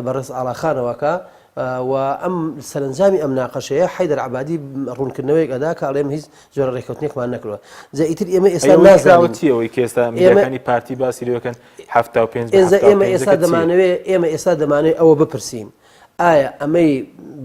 بەڕێز ئاڵاخانەوەکە و ئەم سەرەنجامی ئەم مناقەشەیە حەیدەر عەبادی ڕوونکردنەوەیەک ئەدا کە ئەڵێم هیچ جۆرە ڕێککەوتنێکمان نەکردووە جا ئیتر ئێمە ئێستا نازانین چییە ئەوەی کە ئێستا میدیاکانی پارتی باسی لێ دەکەن 75 بە ئێستا ئێمە 75 ئێستا چییە؟ دەمانەوێ ئێمە ئێستا دەمانەوێ ئەوە بپرسین ئایا ئەمەی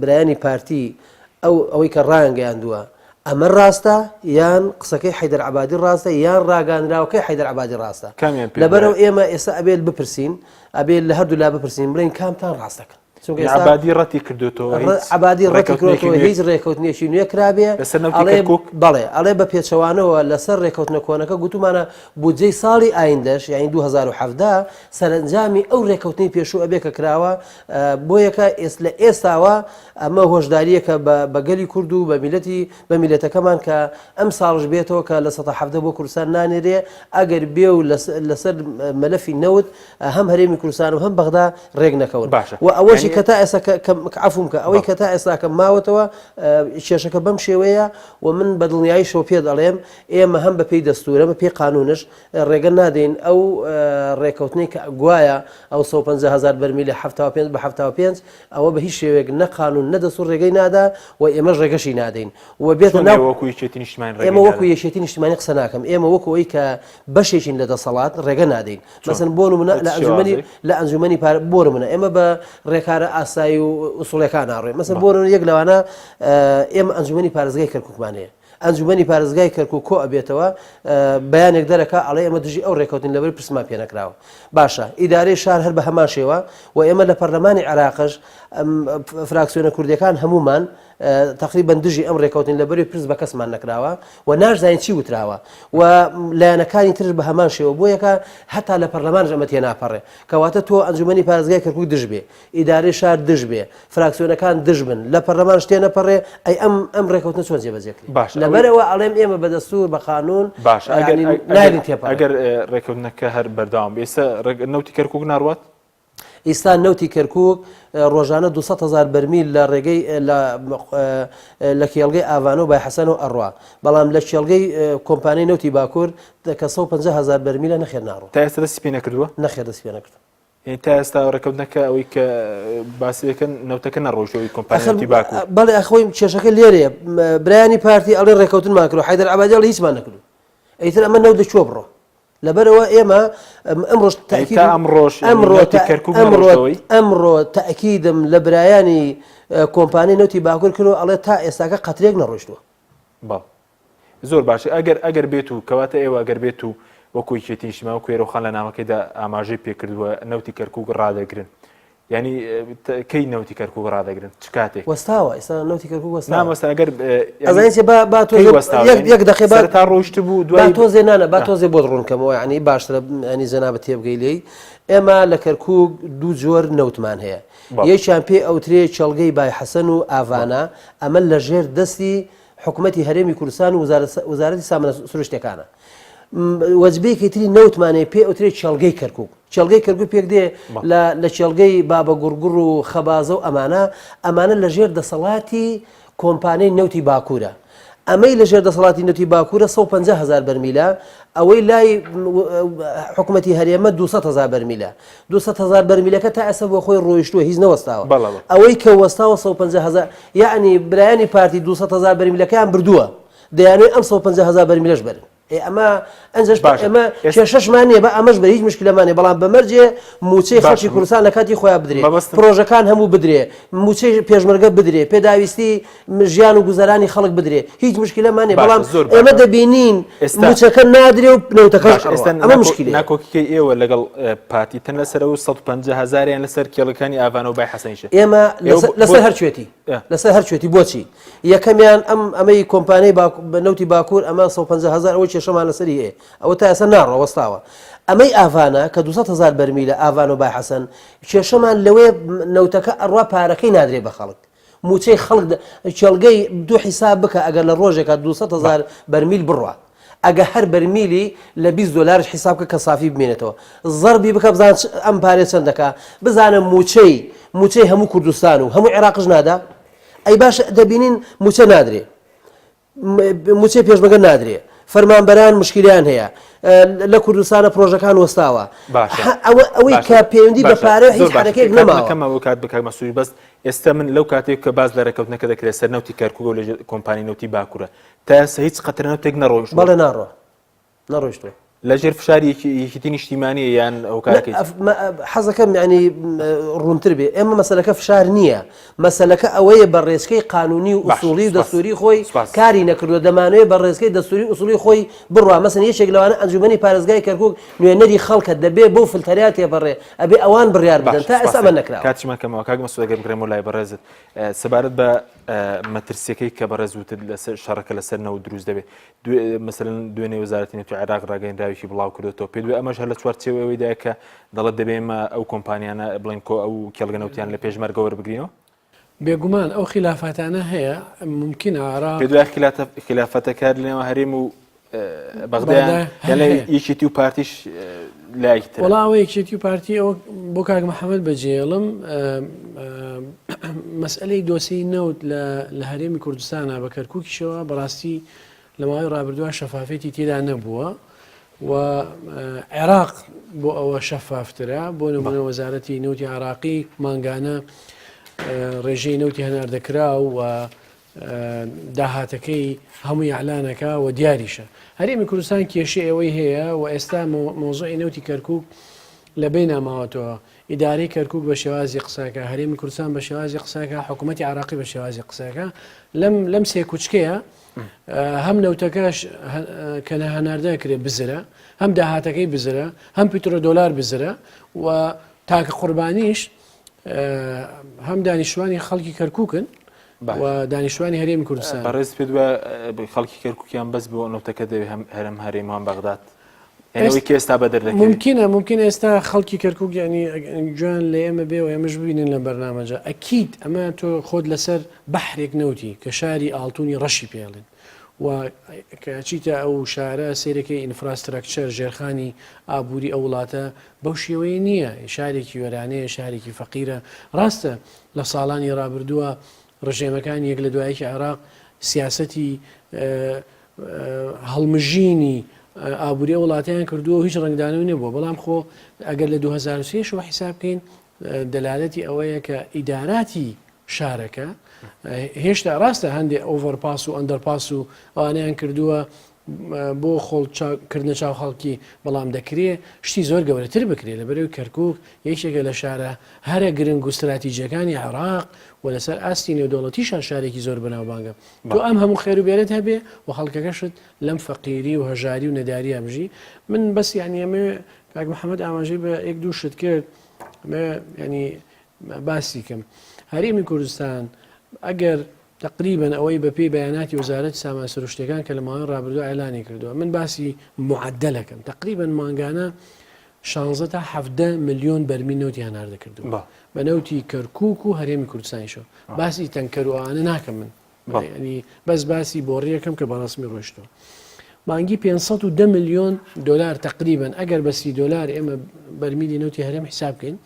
برایانی پارتی ئەو ئەوەی کە ڕایانگەیاندووە ئەمە ڕاستە یان قسەکەی حەیدەر عەبادی ڕاستە یان ڕاگەیاندراوەکەی حەیدەر عەبادی ڕاستە کامیان پێ لەبەرەوە وایە؟ ئێمە ئێستا ئەبێت بپرسین ئەبێت لە هەردوو لا بپرسین بڵێین کامتان ڕاست دەکەن چونکە ئێستا عەبادی ڕەتی کردوێتەوە هیچ عەبادی ڕەتی ڕێکەوتنێکی کردوێتەوە نوێ هیچ ڕێکەوتنێکی نوێ کرابێ لەسەر نەوتی ئەڵێ کەرکوک بەڵێ ئەڵێ بە پێچەوانەوە لەسەر ڕێکەوتنە کۆنەکە گوتومانە بودجەی ساڵی ئایندەش یعنی 2017 سەرەنجامی ئەو ڕێکەوتنی پێشوو ئەبێ کە کراوە بۆیەکە ئێس لە ئێستاوە ئەمە هۆشداریەکە بە گەلی کورد و بە میلەتی بە میلەتەکەمان کە ئەم ساڵش بێتەوە کە لە 17 بۆ کوردستان نانێرێ ئەگەر بێ و لەسەر مەلەفی نەوت هەم هەرێمی کوردستان و هەم بەغدا ڕێک نەکەون باشە و ئەوەشی یعنی کە تا ئێستا کە کە عەفوم کە ئەوەی بەڵێ. کە تا ئێستا کە ماوەتەوە کێشەکە بەم شێوەیە و من بە دڵنیاییشەوە پێت ئەڵێم ئێمە هەم بە پێی دەستوور هەم بە پێی قانوونش ڕێگە نادەین ئەو ڕێکەوتنەی کە گوایە ئەو 150 هەزار بەرمیلە 75 بە 75 ئەوە بە هیچ شێوەیەک نە قانوون نە دەستوور ڕێگەی نادا و ئێمەش ڕێگەشی نادەین و بێتە چۆن ناو ئێوە وەکوو یەکێتی نیشتمانی ڕێگەی ئێمە وەکوو نادەن؟ یەکێتی نیشتمانی قسە ناکەم ئێمە وەکوو ئەوەی کە بەشێکین لە دەسەڵات ڕێگە نادەین مەسەن بۆ نمونە لە ئەنجومەنی لە ئەنجومەنی پار بۆ نمونە ئێمە بە ڕێکارە ئاسایی و ئوسوڵەکان ناڕۆین مەسەن بۆ نمونە یەک لەوانە ئێمە ئەنجومەنی پارێزگای کەرکوکمان هەیە ئەنجومەنی پارێزگای کەرکوک کۆ ئەبێتەوە بەیانێک دەرەکە ئەڵێ ئێمە دژی ئەو ڕێکەوتن لەبەر پرسمان پێ نەکراوە باشە ئیدارەی شار هەر بە هەمان شێوە و ئێمە لە پەرلەمانی عێراقش فراکسیۆنە کوردیەکان هەمومان تەقریبەن دژی ئەم ڕێکەوتن لەبەری پرس بە کەسمان نەکراوە و ناشزانین چی وتراوە و لایەنەکانی ترش بە هەمان شێوە بۆ یەکە هەتا لە پەرلەمانش ئەمە تێناپەڕێ کەواتە تۆ ئەنجومەنی پارێزگای کەرکوک دژ بێ ئیدارەی شار دژ بێ فراکسیۆنەکان دژ بن لە پەرلەمان شتێ نەپەڕێ ئەی ئەم ئەم ڕێکەوتنە چۆن جێبەجێ کرێ باشە ئەوەی لەبەرئەوە ئەڵێم ئێمە بە دەستوور بە قانوون باشە ئەگەر یانی ئەگەر نایەین تێپەڕێ ئەگەر ڕێکەوتنەکە هەر بەردەوام بێ ئێستا ڕێک نەوتی کەرکوک ناڕوات؟ ئیستا نەوتی کەرکوک ڕۆژانە 200 هزار بەرمیل لە ڕێگەی لە کێڵگەی ئاڤانە و بایحەسەنەوە ئەڕوا بەڵام لە کێڵگەی کۆمپانیای نەوتی باکوور کە 150 هزار بەرمیلە نەخێر ناڕۆ. تا ئێستا دەستی پێ نەکردووە؟ نەخێر دەستی پێ نەکردووە. یعنی تا ئێستا ڕێکەوتنەکە ئەوەی کە باسی دەکەن نەوتەکە نەڕۆیشتەوەی کۆمپانیای نەوتی باکوور. بەڵێ ئەخۆی کێشەکە لێرەیە برایانی پارتی ئەڵێ ڕێکەوتنمان کردو حەیدەر عەبادی ئەڵێ هیچمان نەکردو ئیتر ئەمە نەوت لە کوێ بڕۆ لەبەرئەوە ئێمە ئەمڕۆش تاکید تا ئەمڕۆش ئەمڕۆ نەوتی کەرکوک ئەمڕۆ نەڕۆیشتەوەی؟ ئەمڕۆ تاکیدم لە برایانی کۆمپانیای نەوتی باکوور کردو ئەڵێ تا ئێستاکە قەترێک نەڕۆیشتووە. بەڵێ زۆر باشە ئەگەر ئەگەر بێت و کەواتە ئێوە ئەگەر بێت و وەکو یەکێتی نیشتیمان وەکو هێرۆخان لە نامەکەیدا ئاماژەی پێکردووە نەوتی کەرکوک ڕادەگرن یعنی کەی نەوتی کەرکوک ڕادەگرن چ کاتێک وەستاوە ئێستا نەوتی کەرکوک وەستاوە مامۆستا ئەگەر ئەزانی چی با با تۆ یەک یەک دەقیقە با تا ڕۆیشت بوو دوای تۆزێ نانە با تۆزێ بۆت ڕوون کەمەوە یعنی باشترە ینی جەنابت تێبگەی لێی ئێمە لە کەرکوک دوو جۆر نەوتمان هەیە یەکیان پێ ئەوترێ کێڵگەی بای حەسەن و ئاڤانا ئەمە لەژێر دەستی حکومەتی هەرێمی کوردستان و وەزارەتی سامانە سروشتیەکانە. وەجبەیەکی تری نەوتمان هەیە پێ ئەوترێ کێڵگەی کەرکوک. کێڵگەی کەرکوک پێک دێ لە لە کێڵگەی بابە گوڕگوڕ و خەبازە و ئەمانە، ئەمانە لە ژێر دەسەڵاتی کۆمپانیای نەوتی باکوورە. ئەمەی لە ژێر دەسەڵاتی نەوتی باکوورە 150 هەزار بەرمیلە، ئەوەی لای حکومەتی هەرێمە 200 هەزار بەرمیلە. 200 هەزار بەرمیلەکە تا ئێستا بۆ خۆی ڕۆیشتووە هیچ نەوەستاوە. ئەوەی کە وەستاوە 150 هەزار یەعنی برایانی پارتی 200 هەزار بەرمیلەکەیان بردووە دەیانەوێت ئەم 150 هەزار بەرمیلەش بەرن. ئێ ئەمە ئەنجەش باشە. ئێمە ئێس- کێشەشمان نییە بە ئەمەش بە هیچ مشکلەمان نییە بەڵام بە مەرجێ مووچەی خەڵکی باشە. کوردستان لە کاتی خۆیان بدرێ مەبەستم- پرۆژەکان هەموو بدرێ مووچەی پێشمەرگە بدرێ پێداویستی م- ژیان و گوزەرانی خەڵک بدرێ هیچ مشکلەمان نییە باشە، بەڵام زۆر باشە. ئێمە دەبینین ئێستا- مووچەکە نادرێ و نەوتەکەش باشە، ئەڕوا. ئێستا ئەمە ناکۆ- مشکلەیە. ناکۆکیکەی ئێوە لەگەڵ اه، پارتی تەن لەسەر ئەو 150 هەزاریان لەسەر کێڵەکانی ئاڤانە و بای حەسەنیشە ئێمە ئێوە لەسەر بۆ- لەسەر هەر کوێتی لەسەر هەر کوێتی بۆچی یەکەمیان ئەم ئەمەی کۆمپانیای نەوتی باکوور ئەمە 150 هەزار ئەوەی کێشەمان لەسەری هەیە ئەوە تا ئێستا ناڕۆ وەستاوە ئەمەی ئاڤانە کە 200 هەزار بەرمیلە ئاڤان و بای حەسەن کێشەمان لەوەیە نەوتەکە ئەڕوا پارەکەی نادرێ بە خەڵک موچەی خەڵک کێڵگەی دوو حیساب بکە ئەگەر لە ڕۆژێکا 200 هەزار بەرمیل بڕوا ئەگە هەر بەرمیلی لە 20 دۆلارش حیساب بکە کە سافی بمێنێتەوە زەربی بکە بزان ئەم پارەیە چەند دەکا بزانە موچەی موچەی هەموو کوردستان و هەموو عێراقش نادا ئەی باشە دەبینین موچە نادرێ موچەی پێشمەگە نادرێ فەرمانبەران مشکلیان هەیە لە کوردستانە پرۆژەکان وەستاوە ئەوەی کە پەیوەندی بە پارە هیچ حرەکێک نەماوە کات بکات مەسووی بەس ئێستا من لەو کاتێک کە باز لە ڕێککەوتنەکە دەکرێت سەر نەوتی کەرکوک و لە کۆمپانی نەوتی باکوورە تا ئێستا هیچ قەترە نەوتێک نەڕۆیشتووە بەڵێ ناڕۆ نەڕۆیشتووە. لە ژێر فشاری یەکێتی نیشتیمانیە یان هۆکارەکەی چیە؟ حەزەکەم یانی ڕوونتر بێ ئێمە مەسەلەکە فشار نییە مەسەلەکە ئەوەیە بە ڕێچکەی قانونی و ئوسوڵی و دەستوری خۆی کاری نەکردووە دەمانەوێت بە ڕێچکەی دەستوری ئوسوڵی خۆی بڕوا مەسەن یەکێک لەوانە ئەنجومەنی پارێزگای کەرکوک نوێنەری خەڵکە دەبێ بەو فلتەریا تێپەڕێ ئەبێ ئەوان بڕیار بدەن تا ئێستا ئەمە نەکراوە. کاتیشمان کەمەوە کاک مەسعود ئەگەر بگەڕێمەوە لای بەڕێزت سەبارەت بە مەترسیەکەی کە بەڕێز وتت لەسەر شەڕەکە لەسەر نەوت دروست دەبێت مەسەلەن دوێنێ وەزارەتی نەوتی عێراق ڕاگەیەنراوێکی بڵاو کردوێتەوە پێ دوێ ئەمەش هەر لە چوارچێوەی ئەوەیدایە کە دەڵێت دەبێ ئێمە ئەو کۆمپانیانە بڵێن کۆ ئەو کێڵگە نەوتیان لە پێشمەرگە وەربگرینەوە. بێگومان ئەو خیلافاتانە هەیە مومکینە عێراق پێ دوای خلافەتەکە لە نێوان هەرێم و بەغدایان یان لە یەکێتی و پارتیش لایەکی تر وەڵا ئەوە یەکێتی و پارتی ئەوە بۆ کاک محەممەد بەجێڵم مەسئلەی دۆسیی نەوت لە هەرێمی کوردستانە بە کەرکووکیشەوە بەڕاستی لە ماوەی ڕابردووە شەفافێتی تێدا نەبووە و عێراق بۆ ئەوە شەفافترە بۆ نمونە وەزارەتی نەوتی عراقی مانگانە ڕێژەی نەوتی هەناردەکرا و داهاتەکەی هەمووی ئیعلانەکا و دیاریشە. هەرێمی کوردستان کێشەی ئەوەی هەیە و ئێستا مەوزوعی نەوتی کەرکوک لە بەینا ماوەتەوە. ئیدارەی کەرکوک بە شێوازی قسەکە، هەرێمی کوردستان بە شێوازی قسەکە، حکوومەتی عراقی بە شێوازی قسەکە. لەم لەم سێکوچکەیە هەم نەوتەکەش کە هەناردە کرێ بزرە، هەم داهاتەکەی بزرە، هەم پیترۆدۆلار بزرە و تاکە قوربانیش هەم دانیشتوانی خەڵکی کەرکوکن و دانیشتوانی هەرێمی کوردستان. بەڕێز پێت وایە خەڵکی کەرکوکیان بەس بۆ نەوتەکە دەوێت هەم هەرم هەرێم و هەم بەغداد؟ یعنی ئەوەی کە ئێستا بەدەر دەکەوێت. ممکنە ممکنە ئێستا خەڵکی کەرکوک یعنی گوێیان لە ئێمە بێ و ئێمەش ببینن لەم بەرنامەجە ئەکید ئەمە تۆ خۆت لەسەر بەحرێک نەوتی کە شاری ئاڵتونی ڕەشی پێڵێن. و کە ئەچیتە ئەو شارە سەیرەکەی infrastructure ژێرخانی ئابووری ئەو وڵاتە بەو شێوەیە نییە شارێکی وێرانەیە شارێکی فەقیرە ڕاستە لە ساڵانی ڕابردووە ڕژێمەکانی یەک لە دوایەکی عێراق سیاسەتی هەڵمژینی ئابووری وڵاتیان کردووە و هیچ ڕنگدانەوە نەبووە بەڵام خۆ ئەگەر لە 2023 حیساب بکەین دەلالەتی ئەوەیە کە ئیداراتی شارەکە هێشتا ڕاستە هەندێک overpass و underpass و ئەوانیان کردووە بۆ خۆڵ کردنە چاو خەڵکی بەڵام دەکرێ شتی زۆر گەورەتر بکرێت لە بەرەوەی کەرکک یەکێکە لە شارە هەرە گرنگ و استراتیجیەکانی عێراق و لەسەر ئاستی نێودەوڵەتیشان شارێکی زۆر بەناوبانگە تۆ ئەم هەموو خێر و بێرت هەبێ و خەڵکەکەشت لەم فەقیری و هەژاری و نەداریە بژی من بەس یعنی ئەمێ کاک محەممەد ئاماژەی بە یەک دوو شت کرد ینی باسی کەم هەرێمی کوردستان ئەگەر تقریبا ئەوەی بە پێی بەیاناتی وەزارەتی سامان سروشتەکان کە لە ماوەی ڕابردوو ئەلانی کردووە من باسی معدلەکەم تقریبا مانگانە 16 تا 17 ملیۆن بەرمی نەوتی هەناردە کردووە بە نەوتی کەرکک و هەرێمی کوردستانیشەوە باسی تەنکەر و ئەوانە ناکەم من ینی بەس باسی بۆڕیەکەم کە بەڕسمی ڕۆشتوە مانگی 510 میلیۆن دلار تقریبا ئەگەر بە سی دلار ئێمە بەرمیلی نەوتی هەرێم حساب بکەین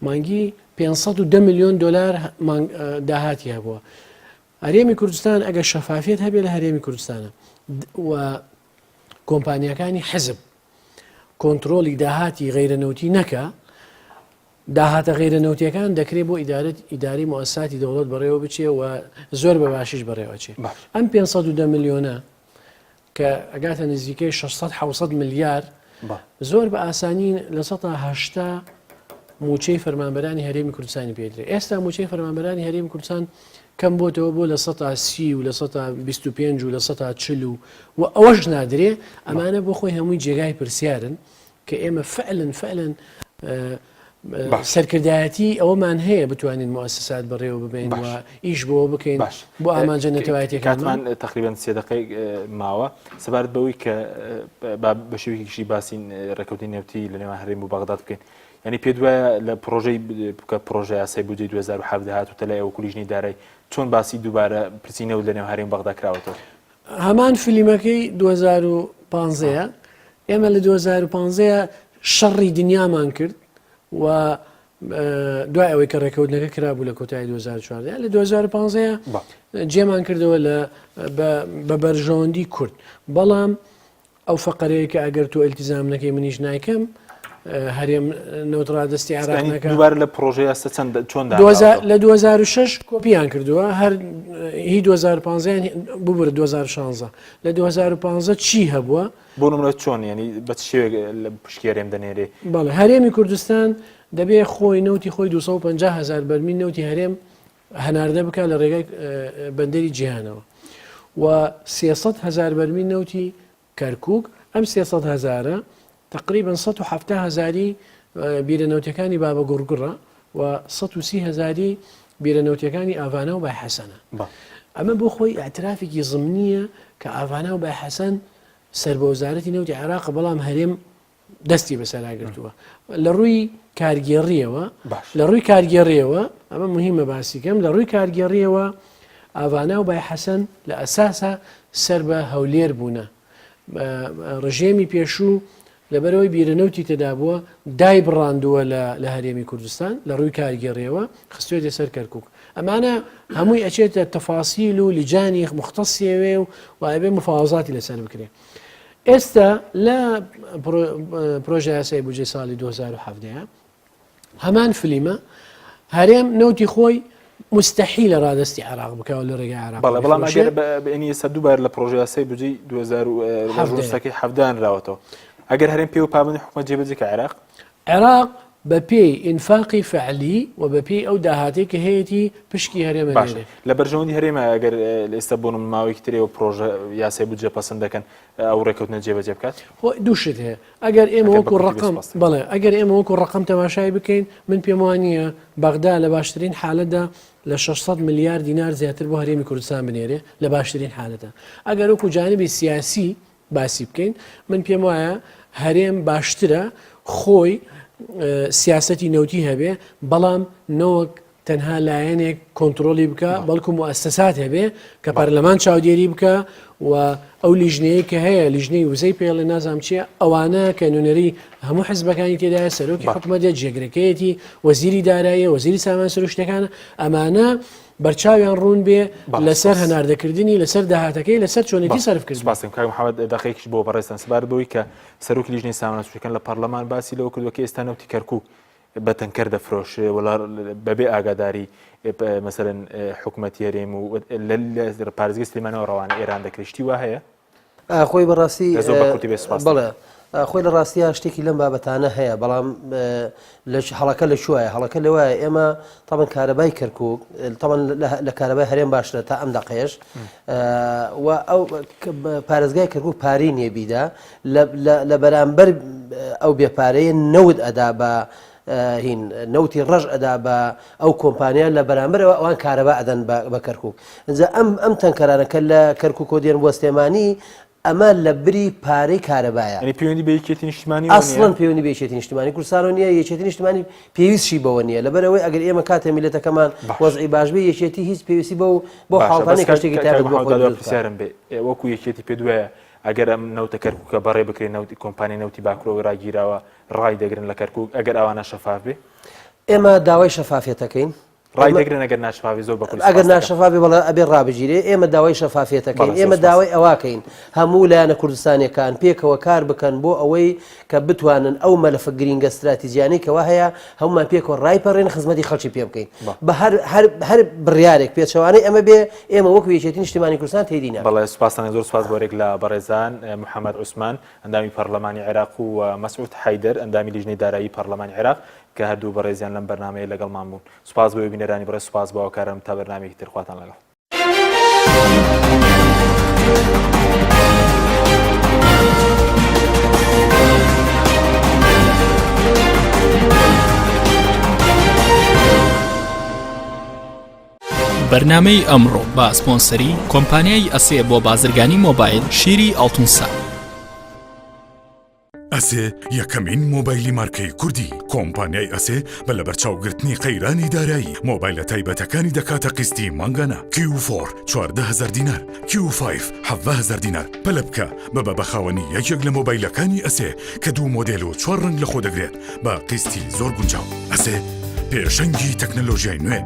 مانگی 510 میلیۆن دلار داهاتی هەبووە هەرێمی کوردستان ئەگەر شەفافیت هەبێ لە هەرێمی کوردستانە و کۆمپانیەکانی حزب کۆنترۆڵی داهاتی غەیرە نەوتی نەکا، داهاتە غەیرە نەوتیەکان دەکرێت بۆ ئیدارەت ئیداری موسساتی دەوڵەت بەڕێوە بچێ و زۆر بە باشیش بەڕێوەچێ. ئەم 510 ملیۆنە کە ئەگاتە نزیکەی 600 700 ملیار زۆر بە ئاسانی لە 80 موچەی فەرمانبەرانی هەرێمی کوردستانی پێدرێ ئێستا موچەی فەرمانبەرانی هەرێمی کوردستان کەم بۆتەوە بۆ 30 و 25 و 40 و و ئەوەش نادرێ ئەمانە بۆ خۆی هەمووی جێگای پرسیارن کە ئێمە فعلن فعلن سەرکردایەتی ئەوەمان هەیە بتوانین موسسات بەڕێوە ببین و ئیش بۆ بکەین باش بۆ ئامانجە نەتەوایەتەکانمان تقریبان سێ دقەی ماوە سەبارەت بەوەی کە بە شێوەیەکی باسین ڕێککەوتنی نەوتی لە نێوان هەرێم و بەغداد بکەین ینی پێ دوایە لە پرۆژەی بکە پرۆژە یاسای بودجەی 2017 هاتوتە لای ئەو کولیژنی دارای چۆن باسی دووبارە پرسی نەوت لە نێو هەرێم بەغدا کراوەتەوە هەمان فلیمەکەی 2015 ئێمە لە 2015 شەڕی دنیامان کرد و دوای ئەوەی کە ڕێکەوتنەکە کرابوو لە کۆتایی 2014 لە 2015 جێمان کردەوە لە بە بەرژەوەندی کورد بەڵام ئەو فەقەرەیە کە ئەگەر تۆ ئیلتیزام نەکەی منیش نایکەم هەرێم نەوت ڕادەستی عێراق نەکا. دووبارە لە پڕۆژە یاسا چەند چۆن دانراوەتەوە؟ لە 2006 کۆپیان کردووە هەر هی 2015 ببورە 2016 لە 2015 چی هەبووە؟ بۆ نمونە چۆن یعنی بە چ شێوەیەک لە پشکی هەرێم دەنێرێ؟ بەڵێ هەرێمی کوردستان دەبێ خۆی نەوتی خۆی 250 هزار بەرمیل نەوتی هەرێم هەناردە بکات لە ڕێگای بەندەری جیهانەوە و 300 هزار بەرمیل نەوتی کەرکوک، ئەم 300 هەزارە تەقریبەن 170 هەزاری بیرە نەوتەکانی بابە گوڕگوڕە و 130 هەزاری بیرە نەوتەکانی ئاڤانا و بای حەسەنە. ئەمە بۆ خۆی ئیعترافێکی زمنییە کە ئاڤانا و بای حەسەن سەر بە وەزارەتی نەوتی عێراق بەڵام هەرێم دەستی بەسەرا گرتووە لە ڕووی کارگێڕیەوە لە ڕووی کارگێڕیەوە ئەمە مهمە باسیکەم لە ڕووی کارگێڕیەوە ئاڤانا و بای حەسەن لە ئەساسا سەر بە هەولێر بوونە ڕژێمی پێشوو لەبەرەوەی بیرە نەوتی تێدا بووە دای بڕاندووە لە هەرێمی کوردستان لە ڕووی کارگێڕیەوە خستوێتە سەر کەرکک ئەمانە هەمووی ئەچێتە تەفاسیل و لجانی مختصیەوێ و وابێ مفاوەزاتی لەسەر بکرێ ئێستا لە پرۆژە یاسای بودجەی ساڵی 2017 هەمان فلیمە هەرێم نەوتی خۆی مستحیلە ڕادستی عراق بکەوە لە ڕێگای عراق بەڵێ بەڵام ئەگەر بەنی ئێستا دووبارە لە پرۆژە یاسای بودجەی 2017 حەفدانراوەتەوە ئەگەر هەرێم پێوە پابەندی حکومەت جێبەجێ کە عێراق عێراق بە پێی ئینفاقی فعلی و بە پێی ئەو داهاتەی کە هەیەتی پشکی هەرێم باشە ئەنێرێ. لە بەرژەوەندی هەرێمە ئەگەر ئێستا بۆ نمونە ماوەیەکی تر ئێوە پرۆژە یاسای بودجە پەسند دەکەن ئەو ڕێکەوتنە جێبەجێ بکات؟ خۆ دوو شت هەیە ئەگەر ئێمە ئەگەر بە وەکو کورتی ڕەقەم بێت سپاستان. بەڵێ ئەگەر ئێمە وەکو ڕەقەم تەماشای بکەین من پێم وا نییە بەغدا لە باشترین حالەتدا لە 600 ملیار دینار زیاتر بۆ هەرێمی کوردستان بنێرێ لە باشترین حالەتە ئەگەر وەکو جانبی سیاسی باسی بکەین من پێم وایە هەرێم باشترە خۆی سیاسەتی نەوتی هەبێ بەڵام نەوەک. تەنها لایەنێک کۆنترۆڵی بکە بەڵکو موئەسەسات هەبێ کە پەرلەمان چاودێری بکە و ئەو لیژنەیە کە هەیە لیژنەی وزەی پێڵێ نازام چییە ئەوانە کە نوێنەری هەموو حزبەکانی تێدایە سەرۆکی حکومەتە جێگرەکەیەتی وەزیری داراییە وەزیری سامان سروشتەکانە ئەمانە بەرچاویان ڕوون بێ لەسەر هەناردەکردنی لەسەر داهاتەکەی لەسەر چۆنێتی سەرفکردن. سپاستم کاک محەممەد دەقێکیش بۆ بەڕێزتان سەبارەت بەوەی کە سەرۆکی لیژنەی سامانە سروشتیەکان لە پەرلەمان باسی لەوە کردووە کە ئێستا نەوتی کەرکووک بە تەنکەر دەفرۆشرێ و بەبێ ئاگاداری مەسەلەن حکومەتی هەرێم و لە پارێزگەی سلێمانەوە ڕەوانەی ئێران دەکرێت شتی وا هەیە؟ خۆی بەڕاستی بەڵێ خۆی لە ڕاستیا شتێکی لەم بابەتانە هەیە بەڵام لە هەڵەکە لە شوایە هەڵەکە لەوایە ئێمە تاڵن کارەبای کەرکک تاڵن لە کارەبای هەرێم باشترە تا ئەم دەقێش و ئەو پارێزگای کەرکک پارەی نییە بیدا لە بەرامبەر ئەو بێپارەیە نەوت ئەدا بە هین نەوتی ڕەش ئەدا بە ئەو کۆمپانیا لە بەرامبەرەوە ئەوان کارەبا ئەدەن بە کەرکک ئینجا ئەم ئەم تەنکەرانە کە لە کەرکک دێن بۆ سلێمانی ئەمە لە بری پارەی کارەبایە یعنی پەیوەندی بە یەکێتی نیشتمانی ئەسڵەن پەیوەندی بە یەکێتی نیشتمانی کوردستانەوە نییە یەکێتی نیشتمانی پێویستشی بەوە نییە لەبەرئەوەی ئەگەر ئێمە کاتێ میللەتەکەمان وەزعی باش بێ یەکێتی هیچ پێویستی بەو بەو حاڵتانەی کە شتێکی تایبەت بۆ خۆی دروست بکات. پرسیارم بێ وەکو یەکێتی پێت وایە ئەگەر ئەم نەوتە کەرکوکە بەڕێ بکرێ نەوتی کۆمپانیای نەوتی باکورەوەی ڕاگیراوە ڕای دەگرن لە کەرکوک ئەگەر ئەوانە شەفاف بێ؟ ئێمە داوای شەفافیەت ئەکەین. ڕای دەگرن ئەگەر ناشفافی زۆر بەکورتی ئەگەر ناشەفافی بەڵێ ئەبێ ڕابگیرێ ئێمە داوای شەفافیەتەکەین ئێمە داوای ئەوواکەین هەموو لایەنە کوردستانیەکان پێکەوە کار بکەن بۆ ئەوەی کە بتوانن ئەو مەلەفە گرینگە ستراتیجیانەی کەوا هەیە هەمومان پێکەوە ڕایپەڕێن خزمەتی خەڵکی پێ بکەین بە هەر هەر هەر بڕیارێک پێچەوانەی ئەمە بێ ئێمە وەکو یەکێتی نیشتیمانی کوردستان تێیدی ناکەین. بەڵێ سوپاستان زۆر سوپاس بۆ رێک لە بەڕێزان محەمەد عوسمان ئەندامی پەڕلەمانی عێراق و مەسعود حەیدەر ئەندامی لیژنەی دارایی پەڕلەمانی عێراق کە هەردوو بەڕێزیان لەم بەرنامەیە لەگەڵمان بوون سوپاس بۆ بینەرانی بەڕێز سوپاس بۆ هاوکارانم تا بەرنامەیەکی تر خواتان لەگەڵ. بەرنامەی ئەمڕۆ بە سپۆنسەری کۆمپانیای ئەسێ بۆ بازرگانی مۆبایل شیری ئاڵتونسا. ئەسێ یەکەمین مۆبایلی مارکەی کوردی کۆمپانیای ئەسێ بە لەبەرچاوگرتنی قەیرانی دارایی مۆبایلە تایبەتەکانی دەکاتە قیستی مانگانە کیو فۆر 14000 دینار کیو فایڤ 17000 دینار پەلە بکە ببە بە خاوەنی یەکێک لە مۆبایلەکانی ئەسێ کە دوو مۆدێل و چوار ڕەنگ لەخۆ دەگرێت بە قیستی زۆر گونجاو ئەسێ پێشەنگی تەکنەلۆژیای نوێ.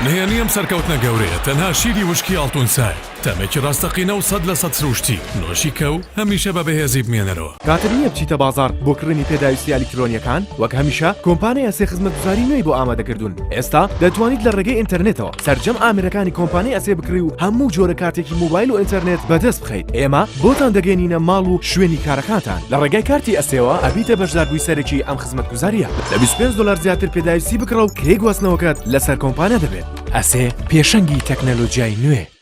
نهێنی ئەم سەرکەوتنە گەورەیە تەنها شیری وشکی ئاڵتونسایە، تامێکی ڕاستەقینە و 100% سروشتی، نۆشی کە و هەمیشە بە بەهێزی بمێنەرەوە. کاتت نییە بچیتە بازاڕ بۆ کڕینی پێداویستیە ئەلیکترۆنییەکان؟ وەک هەمیشە کۆمپانیای ئەسێ خزمەتگوزاری نوێی بۆ ئامادەکردوون، ئێستا دەتوانیت لە ڕێگەی ئینتەرنێتەوە سەرجەم ئامێرەکانی کۆمپانیای ئەسێ بکڕی و هەموو جۆرە کارتێکی مۆبایل و ئینتەرنێت بەدەست بخەیت. ئێمە بۆتان دەگەیەنینە ماڵ و شوێنی کارەکانتان. لە ڕێگای کارتی ئەسێوە ئەبیتە بەشداربووی سەرەکی ئەم خزمەتگوزارییە. لە 25 دۆلار زیاتر پێداویستی بکڕە و کرێی گواستنەوەکەت لەسەر کۆمپانیا دەبێت. ئەسێ پێشەنگی تەکنەلۆجیای نوێ.